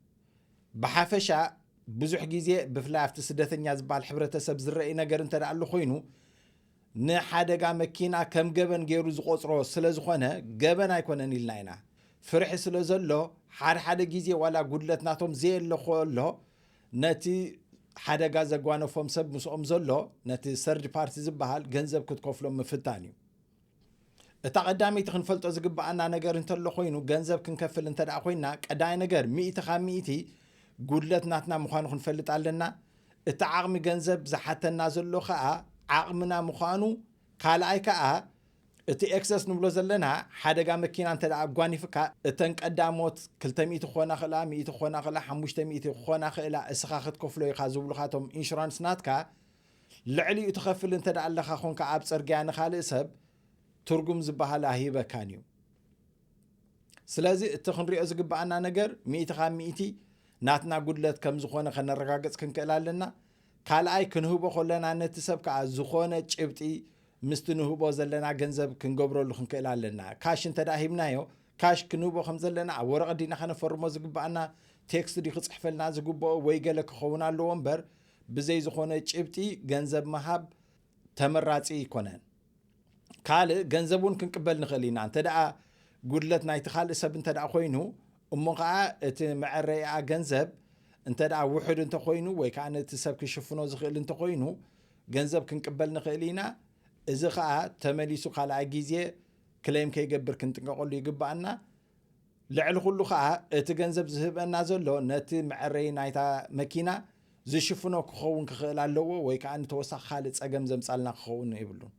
ብሓፈሻ፣ ብዙሕ ግዜ ብፍላይ ኣብቲ ስደተኛ ዝበሃል ሕብረተሰብ ዝረኣይ ነገር እንተ ደኣ ኣሎ ኮይኑ፣ ንሓደጋ መኪና ከም ገበን ገይሩ ዝቖጽሮ ስለ ዝኾነ፣ ገበን ኣይኮነን ኢልና ኢና። ፍርሒ ስለ ዘሎ፣ ሓደ ሓደ ግዜ ዋላ ጉድለት ናቶም ዘየለ ከሎ፣ ነቲ ሓደጋ ዘጓነፎም ሰብ ምስኦም ዘሎ፣ ነቲ ሰርድ ፓርቲ ዝበሃል፣ ገንዘብ ክትከፍሎም ምፍታን እዩ። እታ ቀዳመይቲ ክንፈልጦ ዝግብኣና ነገር እንተሎ ኮይኑ፣ ገንዘብ ክንከፍል እንተ ደኣ ኮይና፣ ቀዳማይ ነገር፣ ሚእቲ ካብ ሚእቲ ጉድለት ናትና ምዃኑ ክንፈልጥ ኣለና። እቲ ዓቕሚ ገንዘብ ዝሓተና ዘሎ ከኣ ዓቕምና ምዃኑ፣ ካልኣይ ከኣ እቲ ኤክሰስ ንብሎ ዘለና፣ ሓደጋ መኪና እንተ ደኣ ኣጓኒፍካ፣ እተን ቀዳሞት ክልተ ሚእቲ ክኾና ክእላ፣ ሚእቲ ክኾና ክእላ፣ ሓሙሽተ ሚእቲ ክኾና ክእላ፣ እስኻ ክትከፍሎ ኢኻ ዝብሉኻ እቶም ኢንሹራንስ ናትካ፣ ልዕሊኡ ትኸፍል እንተ ደኣ ኣለኻ ኾንካ ኣብ ጽርግያ ንኻልእ ሰብ፣ ትርጉም ዝበሃል ኣይህበካን እዩ። ስለዚ እቲ ክንሪኦ ዝግብኣና ነገር ሚእቲ ካብ ሚእቲ ናትና ጉድለት ከም ዝኾነ ከነረጋግጽ ክንክእል ኣለና። ካልኣይ፣ ክንህቦ ከለና ነቲ ሰብ ከኣ ዝኾነ ጭብጢ ምስቲ ንህቦ ዘለና ገንዘብ ክንገብረሉ ክንክእል ኣለና። ካሽ እንተ ደኣ ሂብናዮ፣ ካሽ ክንህቦ ከም ዘለና ኣብ ወረቐት ዲና ከነፈርሞ ዝግብኣና፣ ቴክስት ድዩ ክጽሕፈልና ዝግብኦ ወይ ገለ ክኸውን ኣለዎ እምበር፣ ብዘይ ዝኾነ ጭብጢ ገንዘብ ምሃብ ተመራጺ ኣይኮነን። ካልእ፣ ገንዘብ እውን ክንቅበል ንኽእል ኢና። እንተ ደኣ ጉድለት ናይቲ ካልእ ሰብ እንተ ደኣ ኮይኑ፣ እሞ ኸዓ እቲ መዐረይኣ ገንዘብ እንተ ደኣ ውሑድ እንተኾይኑ ወይ ከዓ ነቲ ሰብ ክሽፍኖ ዝኽእል እንተኾይኑ፣ ገንዘብ ክንቅበል ንኽእል ኢና። እዚ ኸዓ ተመሊሱ ካልኣይ ግዜ ክሌም ከይገብር ክንጥንቀቐሉ ይግብኣና። ልዕሊ ኩሉ ኸዓ እቲ ገንዘብ ዝህበና ዘሎ ነቲ መዐረዪ ናይታ መኪና ዝሽፍኖ ክኸውን ክኽእል ኣለዎ ወይ ከዓ ንተወሳኺ ካልእ ጸገም ዘምጻልና ክኸውን የብሉን።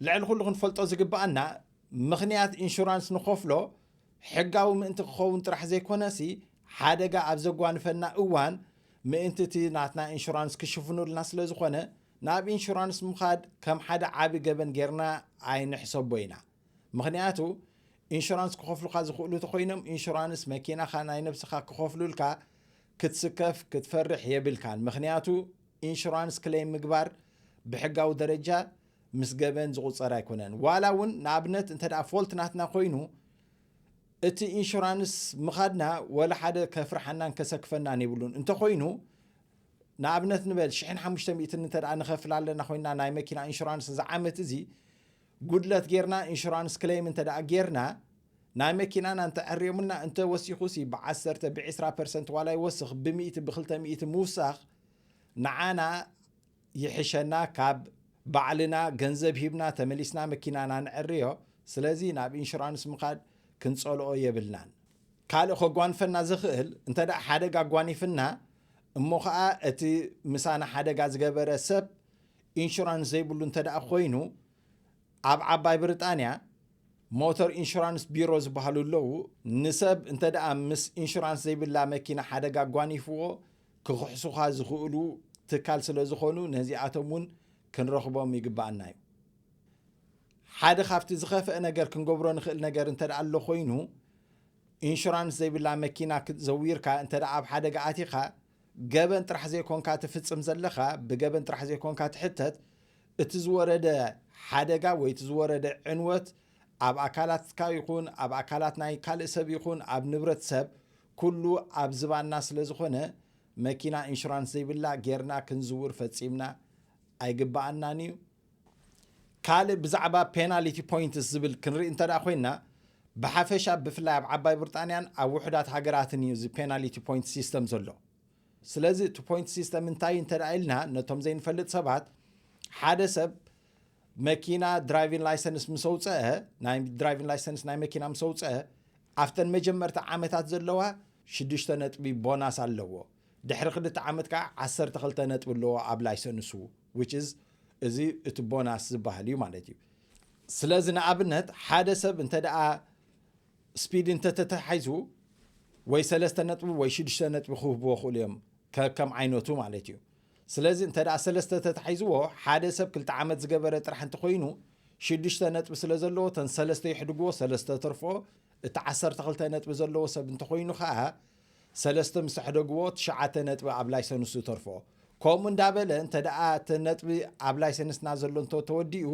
ልዕሊ ኩሉ ክንፈልጦ ዝግብኣና ምኽንያት ኢንሹራንስ ንኸፍሎ ሕጋዊ ምእንቲ ክኸውን ጥራሕ ዘይኮነሲ ሓደጋ ኣብ ዘጓንፈና እዋን ምእንቲ እቲ ናትና ኢንሹራንስ ክሽፍኑልና ስለ ዝኾነ ናብ ኢንሹራንስ ምኻድ ከም ሓደ ዓቢ ገበን ጌርና ኣይንሕሰቦ ኢና። ምኽንያቱ ኢንሹራንስ ክኸፍሉኻ ዝኽእሉ ተኾይኖም ኢንሹራንስ መኪናኻ ናይ ነብስኻ ክኸፍሉልካ ክትስከፍ ክትፈርሕ የብልካን። ምኽንያቱ ኢንሹራንስ ክሌም ምግባር ብሕጋዊ ደረጃ ምስ ገበን ዝቑጸር ኣይኮነን። ዋላ እውን ንኣብነት እንተ ደኣ ፎልት ናትና ኮይኑ እቲ ኢንሹራንስ ምኻድና ወላ ሓደ ከፍርሓናን ከሰክፈናን የብሉን። እንተኾይኑ ንኣብነት ንበል ሽሕን ሓሙሽተ ሚእትን እንተ ደኣ ንኸፍል ኣለና ኮይና ናይ መኪና ኢንሹራንስ እዚ ዓመት እዚ ጉድለት ጌርና ኢንሹራንስ ክሌም እንተ ደኣ ጌርና ናይ መኪናና እንተዐርዮምልና እንተ ወሲኹ ሲ ብዓሰርተ ብዒስራ ፐርሰንት ዋላ ይወስኽ ብሚእቲ ብክልተ ሚእቲ ምውሳኽ ንዓና ይሕሸና ካብ ባዕልና ገንዘብ ሂብና ተመሊስና መኪናና ንዕርዮ። ስለዚ ናብ ኢንሹራንስ ምኻድ ክንጸልኦ የብልናን። ካልእ ከጓንፈና ዝኽእል እንተ ደኣ ሓደጋ ኣጓኒፍና እሞ ኸኣ እቲ ምሳና ሓደጋ ዝገበረ ሰብ ኢንሹራንስ ዘይብሉ እንተ ደኣ ኮይኑ ኣብ ዓባይ ብሪጣንያ ሞተር ኢንሹራንስ ቢሮ ዝበሃሉ ኣለዉ። ንሰብ እንተ ደኣ ምስ ኢንሹራንስ ዘይብላ መኪና ሓደጋ ኣጓኒፍዎ ክኽሕሱኻ ዝኽእሉ ትካል ስለ ዝኾኑ ነዚኣቶም እውን ክንረኽቦም ይግባኣና እዩ። ሓደ ካብቲ ዝኸፍአ ነገር ክንገብሮ ንኽእል ነገር እንተ ደኣ ኣሎ ኮይኑ ኢንሹራንስ ዘይብላ መኪና ክዘዊርካ እንተ ደኣ ኣብ ሓደጋ ኣቲኻ ገበን ጥራሕ ዘይኮንካ ትፍጽም ዘለኻ ብገበን ጥራሕ ዘይኮንካ ትሕተት እቲ ዝወረደ ሓደጋ ወይ እቲ ዝወረደ ዕንወት ኣብ ኣካላትካ ይኹን ኣብ ኣካላት ናይ ካልእ ሰብ ይኹን ኣብ ንብረት ሰብ ኩሉ ኣብ ዝባና ስለ ዝኾነ መኪና ኢንሹራንስ ዘይብላ ጌርና ክንዝውር ፈጺምና ኣይግባኣናን እዩ። ካልእ ብዛዕባ ፔናሊቲ ፖይንትስ ዝብል ክንርኢ እንተ ደኣ ኮይንና ብሓፈሻ ብፍላይ ኣብ ዓባይ ብሪጣንያን ኣብ ውሑዳት ሃገራትን እዩ እዚ ፔናሊቲ ፖይንት ሲስተም ዘሎ። ስለዚ እቲ ፖይንት ሲስተም እንታይ እንተ ደኣ ኢልና ነቶም ዘይንፈልጥ ሰባት ሓደ ሰብ መኪና ድራይቪን ላይሰንስ ምስ ኣውፀአ ናይ ድራይቪን ላይሰንስ ናይ መኪና ምስ ኣውፀአ ኣብተን መጀመርታ ዓመታት ዘለዋ ሽዱሽተ ነጥቢ ቦናስ ኣለዎ። ድሕሪ ክልተ ዓመት ከዓ ዓሰርተ ክልተ ነጥቢ ኣለዎ ኣብ ላይሰንሱ which is እዚ እቲ ቦናስ ዝበሃል እዩ ማለት እዩ። ስለዚ ንኣብነት ሓደ ሰብ እንተ ደኣ ስፒድ እንተተተሓይዙ ወይ ሰለስተ ነጥቢ ወይ ሽዱሽተ ነጥቢ ክህብዎ ክእሉ እዮም ከከም ዓይነቱ ማለት እዩ። ስለዚ እንተ ደኣ ሰለስተ ተታሒዝዎ ሓደ ሰብ ክልተ ዓመት ዝገበረ ጥራሕ እንተኮይኑ ሽዱሽተ ነጥቢ ስለ ዘለዎ ተን ሰለስተ ይሕድግዎ ሰለስተ ተርፍኦ። እቲ ዓሰርተ ክልተ ነጥቢ ዘለዎ ሰብ እንተኮይኑ ከዓ ሰለስተ ምስ ኣሕደግዎ ትሽዓተ ነጥቢ ኣብ ላይሰንሱ ተርፍኦ። ከምኡ እንዳበለ እንተ ደኣ እቲ ነጥቢ ኣብ ላይሰንስና ዘሎ እንተ ተወዲኡ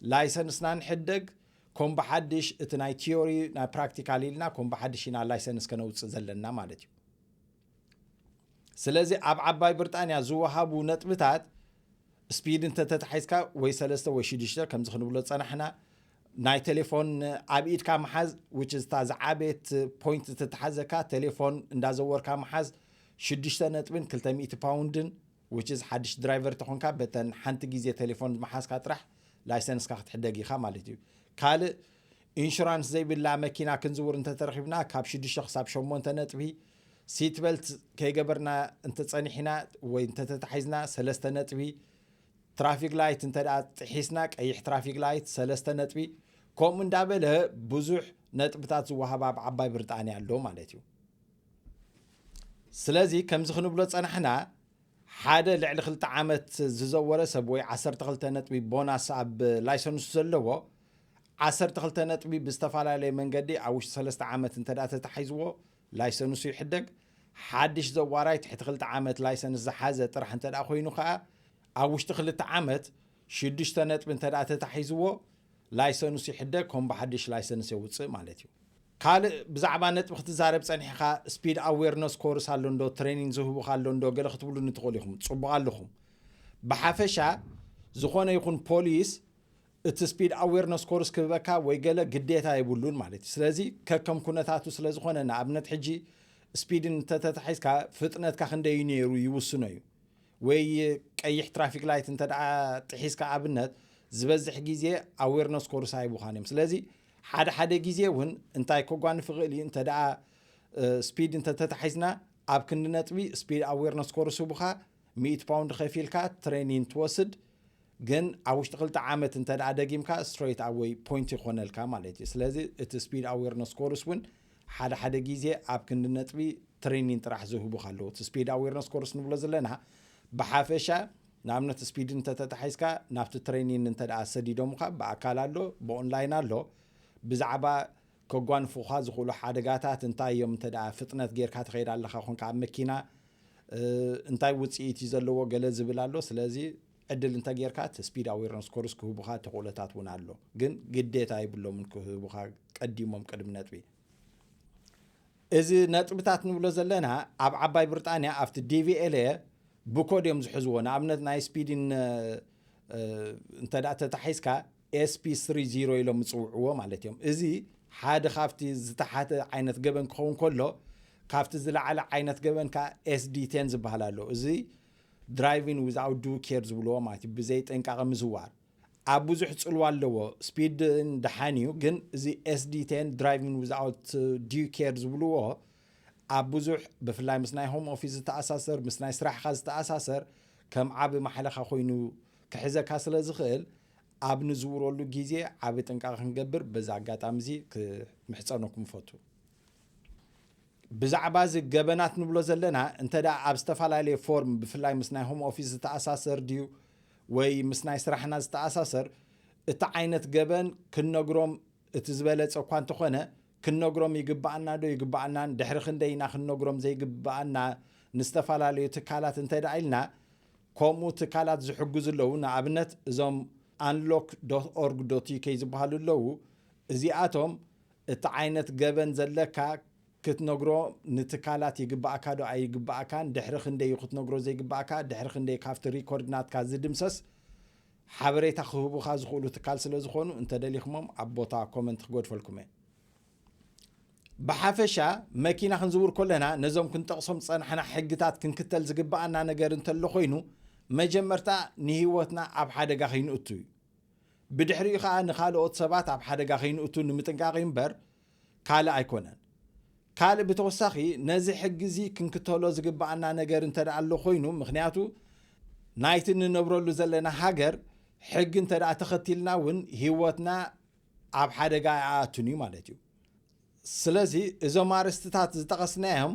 ላይሰንስና ንሕደግ ከም ብሓድሽ እቲ ናይ ቲዮሪ ናይ ፕራክቲካል ኢልና ከም ብሓድሽ ኢና ላይሰንስ ከነውፅእ ዘለና ማለት እዩ። ስለዚ ኣብ ዓባይ ብሪጣንያ ዝወሃቡ ነጥብታት ስፒድ እንተተታሒዝካ ወይ ሰለስተ ወይ ሽዱሽተ ከምዚ ክንብሎ ዝፀናሕና ናይ ቴሌፎን ኣብ ኢድካ ምሓዝ which is እታ ዝዓበየት ፖይንት እተተሓዘካ ቴሌፎን እንዳዘወርካ ምሓዝ ሽዱሽተ ነጥብን ክልተ ሚእቲ ፓውንድን which is ሓድሽ ድራይቨር ተኾንካ በተን ሓንቲ ግዜ ቴሌፎን ምሓዝካ ጥራሕ ላይሰንስካ ክትሕደግ ኢኻ ማለት እዩ። ካልእ ኢንሹራንስ ዘይብላ መኪና ክንዝውር እንተተረኺብና ካብ ሽዱሽተ ክሳብ ሸሞንተ ነጥቢ ሲት በልት ከይገበርና እንተፀኒሕና ወይ እንተተታሒዝና ሰለስተ ነጥቢ ትራፊክ ላይት እንተ ደኣ ጥሒስና ቀይሕ ትራፊክ ላይት ሰለስተ ነጥቢ ከምኡ እንዳበለ ብዙሕ ነጥብታት ዝወሃብ ኣብ ዓባይ ብሪጣንያ ኣሎ ማለት እዩ። ስለዚ ከምዚ ክንብሎ ጸናሕና ሓደ ልዕሊ ክልተ ዓመት ዝዘወረ ሰብ ወይ ዓሰርተ ክልተ ነጥቢ ቦናስ ኣብ ላይሰንሱ ዘለዎ ዓሰርተ ክልተ ነጥቢ ብዝተፈላለየ መንገዲ ኣብ ውሽጢ ሰለስተ ዓመት እንተ ደኣ ተታሒዝዎ ላይሰንሱ ይሕደግ። ሓድሽ ዘዋራይ ትሕቲ ክልተ ዓመት ላይሰንስ ዝሓዘ ጥራሕ እንተ ደኣ ኮይኑ ከኣ ኣብ ውሽጢ ክልተ ዓመት ሽዱሽተ ነጥቢ እንተ ደኣ ተታሒዝዎ ላይሰንሱ ይሕደግ ከም ብሓድሽ ላይሰንስ የውፅእ ማለት እዩ። ካልእ ብዛዕባ ነጥቢ ክትዛረብ ጸኒሕኻ ስፒድ ኣዌርነስ ኮርስ ኣሎ እንዶ ትሬኒንግ ዝህቡኻ ኣሎ እንዶ ገለ ክትብሉኒ ትኽእሉ ኢኹም። ጽቡቕ ኣለኹም። ብሓፈሻ ዝኾነ ይኹን ፖሊስ እቲ ስፒድ ኣዌርነስ ኮርስ ክህበካ ወይ ገለ ግዴታ የብሉን ማለት እዩ። ስለዚ ከከም ኩነታቱ ስለ ዝኾነ ንኣብነት ሕጂ ስፒድ እንተተታሒዝካ ፍጥነትካ ክንደይ እዩ ነይሩ ይውስኖ እዩ። ወይ ቀይሕ ትራፊክ ላይት እንተ ደኣ ጥሒስካ ኣብነት ዝበዝሕ ግዜ ኣዌርነስ ኮርስ ኣይቡኻን እዮም። ስለዚ ሓደ ሓደ ግዜ እውን እንታይ ከጓንፍ ይኽእል እዩ እንተ ደኣ ስፒድ እንተተታሒዝና ኣብ ክንዲ ነጥቢ ስፒድ ኣዌርነስ ኮርስ ህቡኻ ሚእቲ ፓውንድ ከፊልካ ትሬኒን ትወስድ ግን ኣብ ውሽጢ ክልተ ዓመት እንተ ደኣ ደጊምካ ስትሬት ኣወይ ፖይንት ይኾነልካ ማለት እዩ። ስለዚ እቲ ስፒድ ኣዌርነስ ኮርስ እውን ሓደ ሓደ ግዜ ኣብ ክንዲ ነጥቢ ትሬኒን ጥራሕ ዝህቡኻ ኣለዉ። እቲ ስፒድ ኣዌርነስ ኮርስ ንብሎ ዘለና ብሓፈሻ ንኣብነት ስፒድ እንተተታሒዝካ ናብቲ ትሬኒን እንተ ደኣ ሰዲዶምኻ ብኣካል ኣሎ ብኦንላይን ኣሎ ብዛዕባ ከጓንፉኻ ዝኽእሉ ሓደጋታት እንታይ እዮም እንተ ደኣ ፍጥነት ጌርካ ትኸይድ ኣለኻ ኮንካ ኣብ መኪና እንታይ ውፅኢት እዩ ዘለዎ ገለ ዝብል ኣሎ። ስለዚ ዕድል እንተ ጌርካ እቲ ስፒድ ኣዌርነስ ኮርስ ክህቡኻ ተኽእሎታት እውን ኣሎ ግን ግዴታ የብሎምን ክህቡኻ ቀዲሞም ቅድሚ ነጥቢ። እዚ ነጥብታት ንብሎ ዘለና ኣብ ዓባይ ብሪጣንያ ኣብቲ ዲቪኤልኤ ብኮድ እዮም ዝሕዝዎ። ንኣብነት ናይ ስፒድን እንተ ደኣ ተታሒዝካ ኤስፒ ስሪ ዚሮ ኢሎም ዝፅውዕዎ ማለት እዮም። እዚ ሓደ ካብቲ ዝተሓተ ዓይነት ገበን ክኸውን ከሎ፣ ካብቲ ዝለዓለ ዓይነት ገበን ከዓ ኤስዲ ቴን ዝበሃል ኣሎ። እዚ ድራይቪንግ ዊዛውት ዱ ኬር ዝብልዎ ማለት እዩ፣ ብዘይ ጥንቃቐ ምዝዋር። ኣብ ብዙሕ ጽልዋ ኣለዎ። ስፒድ ደሓን እዩ፣ ግን እዚ ኤስዲ ቴን ድራይቪንግ ዊዛውት ዱ ኬር ዝብልዎ ኣብ ብዙሕ፣ ብፍላይ ምስ ናይ ሆም ኦፊስ ዝተኣሳሰር፣ ምስ ናይ ስራሕኻ ዝተኣሳሰር፣ ከም ዓቢ ማሕለኻ ኮይኑ ክሕዘካ ስለ ዝኽእል፣ ኣብ ንዝውረሉ ግዜ ዓቢ ጥንቃቐ ክንገብር በዚ ኣጋጣሚ እዚ ክምሕጸነኩም እፈቱ። ብዛዕባ እዚ ገበናት ንብሎ ዘለና፣ እንተ ደኣ ኣብ ዝተፈላለየ ፎርም፣ ብፍላይ ምስ ናይ ሆም ኦፊስ ዝተኣሳሰር ድዩ ወይ ምስ ናይ ስራሕና ዝተኣሳሰር፣ እቲ ዓይነት ገበን ክንነግሮም፣ እቲ ዝበለጸ እኳ እንተኾነ፣ ክንነግሮም ይግብኣና ዶ ይግብኣናን፣ ድሕሪ ክንደይ ኢና ክንነግሮም ዘይግብኣና ንዝተፈላለዩ ትካላት እንተ ደኣ ኢልና፣ ከምኡ ትካላት ዝሕግዙ ኣለዉ። ንኣብነት፣ እዞም ኣንሎክ ዶት ኦርግ ዶት ዩ ኬ ዝበሃሉ ኣለዉ። እዚኣቶም እቲ ዓይነት ገበን ዘለካ ክትነግሮ ንትካላት ይግብኣካ ዶ ኣይግብኣካን፣ ድሕሪ ክንደይ እዩ ክትነግሮ ዘይግብኣካ፣ ድሕሪ ክንደይ ካብቲ ሪኮርድ ናትካ ዝድምሰስ፣ ሓበሬታ ክህቡኻ ዝኽእሉ ትካል ስለ ዝኾኑ፣ እንተደሊኹሞም ኣብ ቦታ ኮመንት ክገድፈልኩም እየ። ብሓፈሻ፣ መኪና ክንዝውር ከለና፣ ነዞም ክንጠቕሶም ዝጸናሕና ሕግታት ክንክተል ዝግብኣና ነገር እንተሎ ኮይኑ፣ መጀመርታ ንህይወትና ኣብ ሓደጋ ከይንእቱ እዩ። ብድሕሪኡ ኸኣ ንኻልኦት ሰባት ኣብ ሓደጋ ከይንእቱ ንምጥንቃቕ እዩ እምበር፣ ካልእ ኣይኮነን። ካልእ ብተወሳኺ፣ ነዚ ሕጊ እዚ ክንክተሎ ዝግብኣና ነገር እንተ ደኣ ኣሎ ኮይኑ፣ ምኽንያቱ ናይቲ እንነብረሉ ዘለና ሃገር ሕጊ እንተ ደኣ ተኸቲልና እውን፣ ህይወትና ኣብ ሓደጋ ኣይኣቱን እዩ ማለት እዩ። ስለዚ፣ እዞም ኣርእስትታት ዝጠቐስናዮም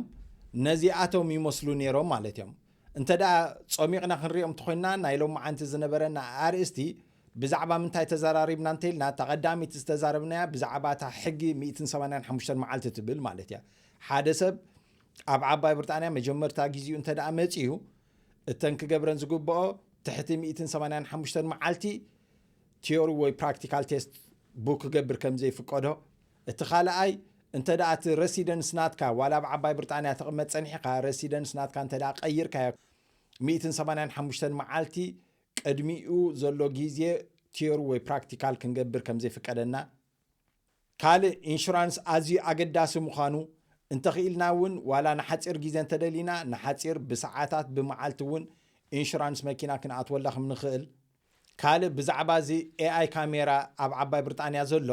ነዚኣቶም ይመስሉ ነይሮም ማለት እዮም። እንተ ደኣ ጾሚቕና ክንሪኦም እንተኾይንና፣ ናይ ሎማዓንቲ ዝነበረና ኣርእስቲ ብዛዕባ ምንታይ ተዘራሪብና እንተኢልና፣ እታ ቀዳሚት ዝተዛረብናያ ብዛዕባ እታ ሕጊ ሚእትን ሰማንያን ሓሙሽተን መዓልቲ ትብል ማለት እያ። ሓደ ሰብ ኣብ ዓባይ ብሪጣንያ መጀመርታ ግዜኡ እንተ ደኣ መጺኡ፣ እተን ክገብረን ዝግብኦ ትሕቲ ሚእትን ሰማንያን ሓሙሽተን መዓልቲ ቲዮሪ ወይ ፕራክቲካል ቴስት ቡክ ክገብር ከም ዘይፍቀዶ፣ እቲ ካልኣይ፣ እንተ ደኣ እቲ ረሲደንስ ናትካ፣ ዋላ ኣብ ዓባይ ብሪጣንያ ተቕመጥ ጸኒሕካ፣ ረሲደንስ ናትካ እንተ ደኣ ቀይርካዮ፣ ሚእትን ሰማንያን ሓሙሽተን መዓልቲ ቅድሚኡ ዘሎ ግዜ ቲዮሪ ወይ ፕራክቲካል ክንገብር ከም ዘይፍቀደና፣ ካልእ ኢንሹራንስ ኣዝዩ ኣገዳሲ ምዃኑ፣ እንተኽኢልና እውን ዋላ ንሓጺር ግዜ እንተደሊና፣ ንሓጺር ብሰዓታት ብመዓልቲ እውን ኢንሹራንስ መኪና ክንኣትወላ ከም ንኽእል፣ ካልእ ብዛዕባ እዚ ኤኣይ ካሜራ ኣብ ዓባይ ብሪጣንያ ዘሎ፣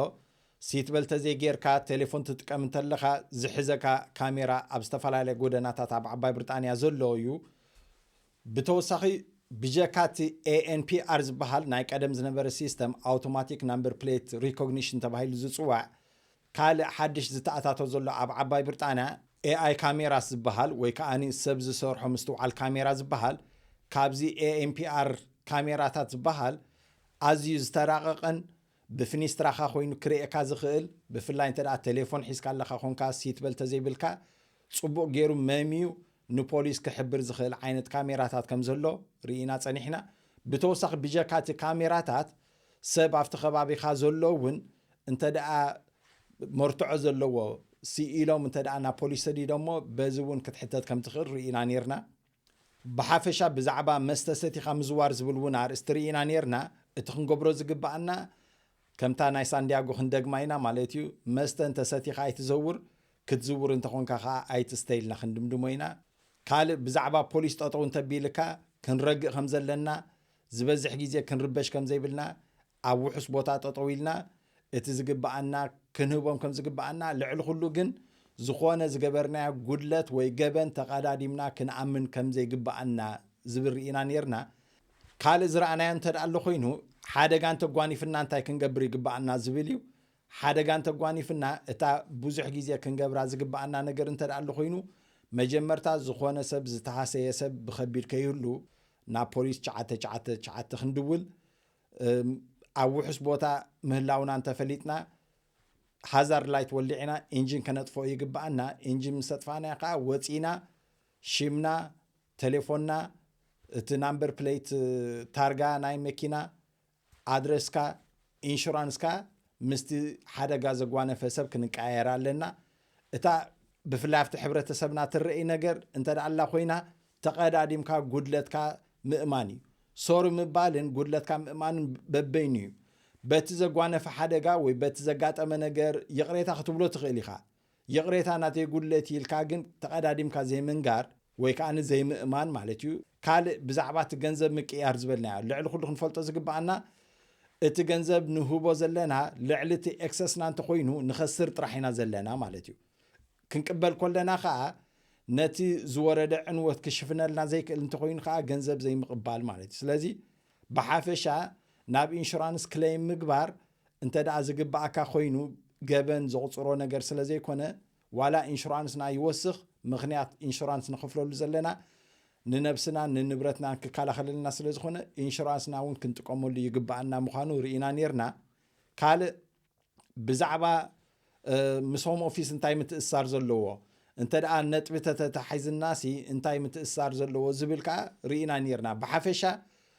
ሲት በልተ ዘይጌርካ ቴሌፎን ትጥቀም እንተለኻ ዝሕዘካ ካሜራ ኣብ ዝተፈላለያ ጎደናታት ኣብ ዓባይ ብሪጣንያ ዘሎ እዩ። ብተወሳኺ ብጀካ እቲ ኤ ኤን ፒ ኣር ዝበሃል ናይ ቀደም ዝነበረ ሲስተም፣ ኣውቶማቲክ ናምበር ፕሌት ሪኮግኒሽን ተባሂሉ ዝጽዋዕ፣ ካልእ ሓድሽ ዝተኣታቶ ዘሎ ኣብ ዓባይ ብሪጣንያ ኤኣይ ካሜራስ ዝበሃል ወይ ከኣ ሰብ ዝሰርሖ ምስትውዓል ካሜራ ዝበሃል፣ ካብዚ ኤ ኤን ፒ ኣር ካሜራታት ዝበሃል ኣዝዩ ዝተራቐቐን ብፍኒስትራኻ ኮይኑ ክርእየካ ዝኽእል፣ ብፍላይ እንተ ደኣ ቴሌፎን ሒዝካ ኣለኻ ኾንካ፣ ሲት በልተ ዘይብልካ፣ ጽቡቕ ገይሩ መምዩ ንፖሊስ ክሕብር ዝኽእል ዓይነት ካሜራታት ከም ዘሎ ርኢና ጸኒሕና። ብተወሳኺ ብጀካ እቲ ካሜራታት፣ ሰብ ኣብቲ ከባቢኻ ዘሎ እውን እንተ ደኣ መርትዖ ዘለዎ ስኢሎም እንተ ደኣ ናብ ፖሊስ ሰዲዶሞ፣ በዚ እውን ክትሕተት ከም ትኽእል ርኢና ኔርና። ብሓፈሻ ብዛዕባ መስተ ሰቲኻ ምዝዋር ዝብል እውን ኣርእስቲ ርኢና ኔርና። እቲ ክንገብሮ ዝግብኣና፣ ከምታ ናይ ሳንዲያጎ ክንደግማ ኢና ማለት እዩ። መስተ እንተ ሰቲኻ ኣይትዘውር፣ ክትዝውር እንተኾንካ ኸኣ ኣይትስተ ኢልና ክንድምድሞ ኢና። ካልእ ብዛዕባ ፖሊስ ጠጠው እንተቢልካ ክንረግእ ከም ዘለና፣ ዝበዝሕ ግዜ ክንርበሽ ከም ዘይብልና፣ ኣብ ውሑስ ቦታ ጠጠው ኢልና እቲ ዝግብኣና ክንህቦም ከም ዝግብኣና፣ ልዕሊ ኩሉ ግን ዝኾነ ዝገበርናዮ ጉድለት ወይ ገበን ተቐዳዲምና ክንኣምን ከም ዘይግብኣና ዝብል ርኢና ኔርና። ካልእ ዝረኣናዮ እንተ ደኣ ኣሎ ኮይኑ፣ ሓደጋ እንተጓኒፍና እንታይ ክንገብር ይግብኣና ዝብል እዩ። ሓደጋ እንተጓኒፍና፣ እታ ብዙሕ ግዜ ክንገብራ ዝግብኣና ነገር እንተ ደኣ ኣሎ ኮይኑ፣ መጀመርታ ዝኾነ ሰብ፣ ዝተሃሰየ ሰብ ብኸቢድ ከይህሉ ናብ ፖሊስ ትሽዓተ ትሽዓተ ትሽዓተ ክንድውል፣ እም፣ ኣብ ውሑስ ቦታ ምህላውና እንተፈሊጥና፣ ሃዛርድ ላይት ወሊዕና ኢንጂን ከነጥፍኦ ይግብኣና። ኢንጂን ምስ ኣጥፋእናዮ ከኣ ወጺና ሽምና፣ ቴሌፎንና፣ እቲ ናምበር ፕሌት፣ ታርጋ ናይ መኪና፣ ኣድረስካ፣ ኢንሹራንስካ ምስቲ ሓደጋ ዘጓነፈ ሰብ ክንቀያየር ኣለና። እታ ብፍላይ ኣብቲ ሕብረተሰብና ትረኣይ ነገር እንተ ደኣ ኣላ ኮይና፣ ተቐዳዲምካ ጉድለትካ ምእማን እዩ። ሶሪ ምባልን ጉድለትካ ምእማንን በበይኑ እዩ። በቲ ዘጓነፈ ሓደጋ ወይ በቲ ዘጋጠመ ነገር ይቕሬታ ክትብሎ ትኽእል ኢኻ። ይቕሬታ ናተይ ጉድለት ኢልካ ግን ተቐዳዲምካ ዘይምንጋር ወይ ከዓ ዘይምእማን ማለት እዩ። ካልእ ብዛዕባ እቲ ገንዘብ ምቅያር ዝበልናዮ ልዕሊ ኩሉ ክንፈልጦ ዝግብኣና እቲ ገንዘብ ንህቦ ዘለና ልዕሊ እቲ ኤክሰስና እንተኮይኑ ንኸስር ጥራሕ ኢና ዘለና ማለት እዩ። ክንቅበል ከለና ከዓ ነቲ ዝወረደ ዕንወት ክሽፍነልና ዘይክእል እንተኮይኑ ከዓ ገንዘብ ዘይምቕባል ማለት እዩ። ስለዚ ብሓፈሻ ናብ ኢንሹራንስ ክለይም ምግባር እንተ ደኣ ዝግብኣካ ኮይኑ ገበን ዘቑፅሮ ነገር ስለ ዘይኮነ ዋላ ኢንሹራንስና ይወስኽ ምኽንያት ኢንሹራንስ ንኸፍለሉ ዘለና ንነብስናን ንንብረትናን ክከላኸለልና ስለ ዝኾነ ኢንሹራንስና እውን ክንጥቀመሉ ይግብኣና ምዃኑ ርኢና ነርና። ካልእ ብዛዕባ ምስ ሆም ኦፊስ እንታይ ምትእስሳር ዘለዎ እንተ ደኣ ነጥቢ ተተታሒዝና ሲ እንታይ ምትእስሳር ዘለዎ ዝብል ከዓ ርኢና ነርና። ብሓፈሻ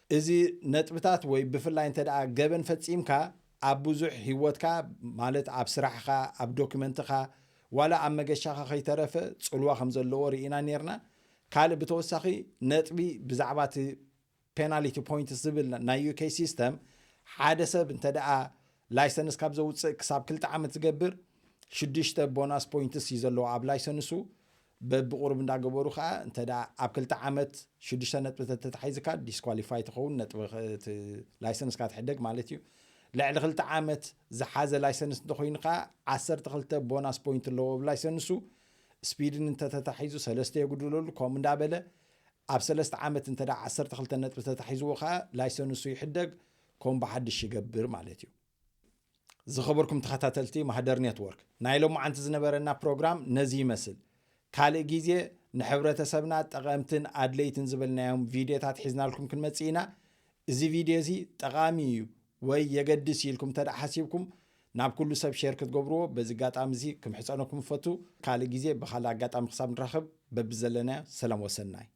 እዚ ነጥብታት ወይ ብፍላይ እንተ ደኣ ገበን ፈጺምካ ኣብ ብዙሕ ህይወትካ ማለት ኣብ ስራሕኻ ኣብ ዶክመንትኻ ዋላ ኣብ መገሻኻ ከይተረፈ ፅልዋ ከም ዘለዎ ርኢና ነርና። ካልእ ብተወሳኺ ነጥቢ ብዛዕባ እቲ ፔናሊቲ ፖይንትስ ዝብል ናይ ዩ ኬ ሲስተም ሓደ ሰብ እንተ ደኣ ላይሰንስ ካብ ዘውፅእ ክሳብ ክልተ ዓመት ዝገብር ሽዱሽተ ቦናስ ፖይንትስ እዩ ዘለዎ ኣብ ላይሰንሱ። በብቁሩብ እንዳገበሩ ከዓ እንተ ደኣ ኣብ ክልተ ዓመት ሽዱሽተ ነጥቢ ተተታሒዝካ ዲስኳሊፋይ ትኸውን ነጥቢ ላይሰንስካ ትሕደግ ማለት እዩ። ልዕሊ ክልተ ዓመት ዝሓዘ ላይሰንስ እንተኮይኑ ከዓ ዓሰርተ ክልተ ቦናስ ፖይንት ኣለዎ ኣብ ላይሰንሱ። ስፒድን እንተተታሒዙ ሰለስተ የጉድለሉ ከምኡ እንዳበለ ኣብ ሰለስተ ዓመት እንተ ዓሰርተ ክልተ ነጥቢ ተታሒዝዎ ከዓ ላይሰንሱ ይሕደግ ከም ብሓድሽ ይገብር ማለት እዩ። ዝኸበርኩም ተኸታተልቲ ማህደር ኔትወርክ ናይ ሎማዓንቲ ዝነበረና ፕሮግራም ነዚ ይመስል። ካልእ ግዜ ንሕብረተሰብና ጠቐምትን ኣድለይትን ዝበልናዮም ቪድዮታት ሒዝናልኩም ክንመጽእ ኢና። እዚ ቪድዮ እዚ ጠቓሚ እዩ ወይ የገድስ ኢልኩም እንተ ሓሲብኩም ናብ ኩሉ ሰብ ሼር ክትገብርዎ በዚ ኣጋጣሚ እዚ ክምሕጸነኩም እፈቱ። ካልእ ግዜ ብኻልእ ኣጋጣሚ ክሳብ ንራኸብ በብዘለናዮ ሰላም ወሰናይ።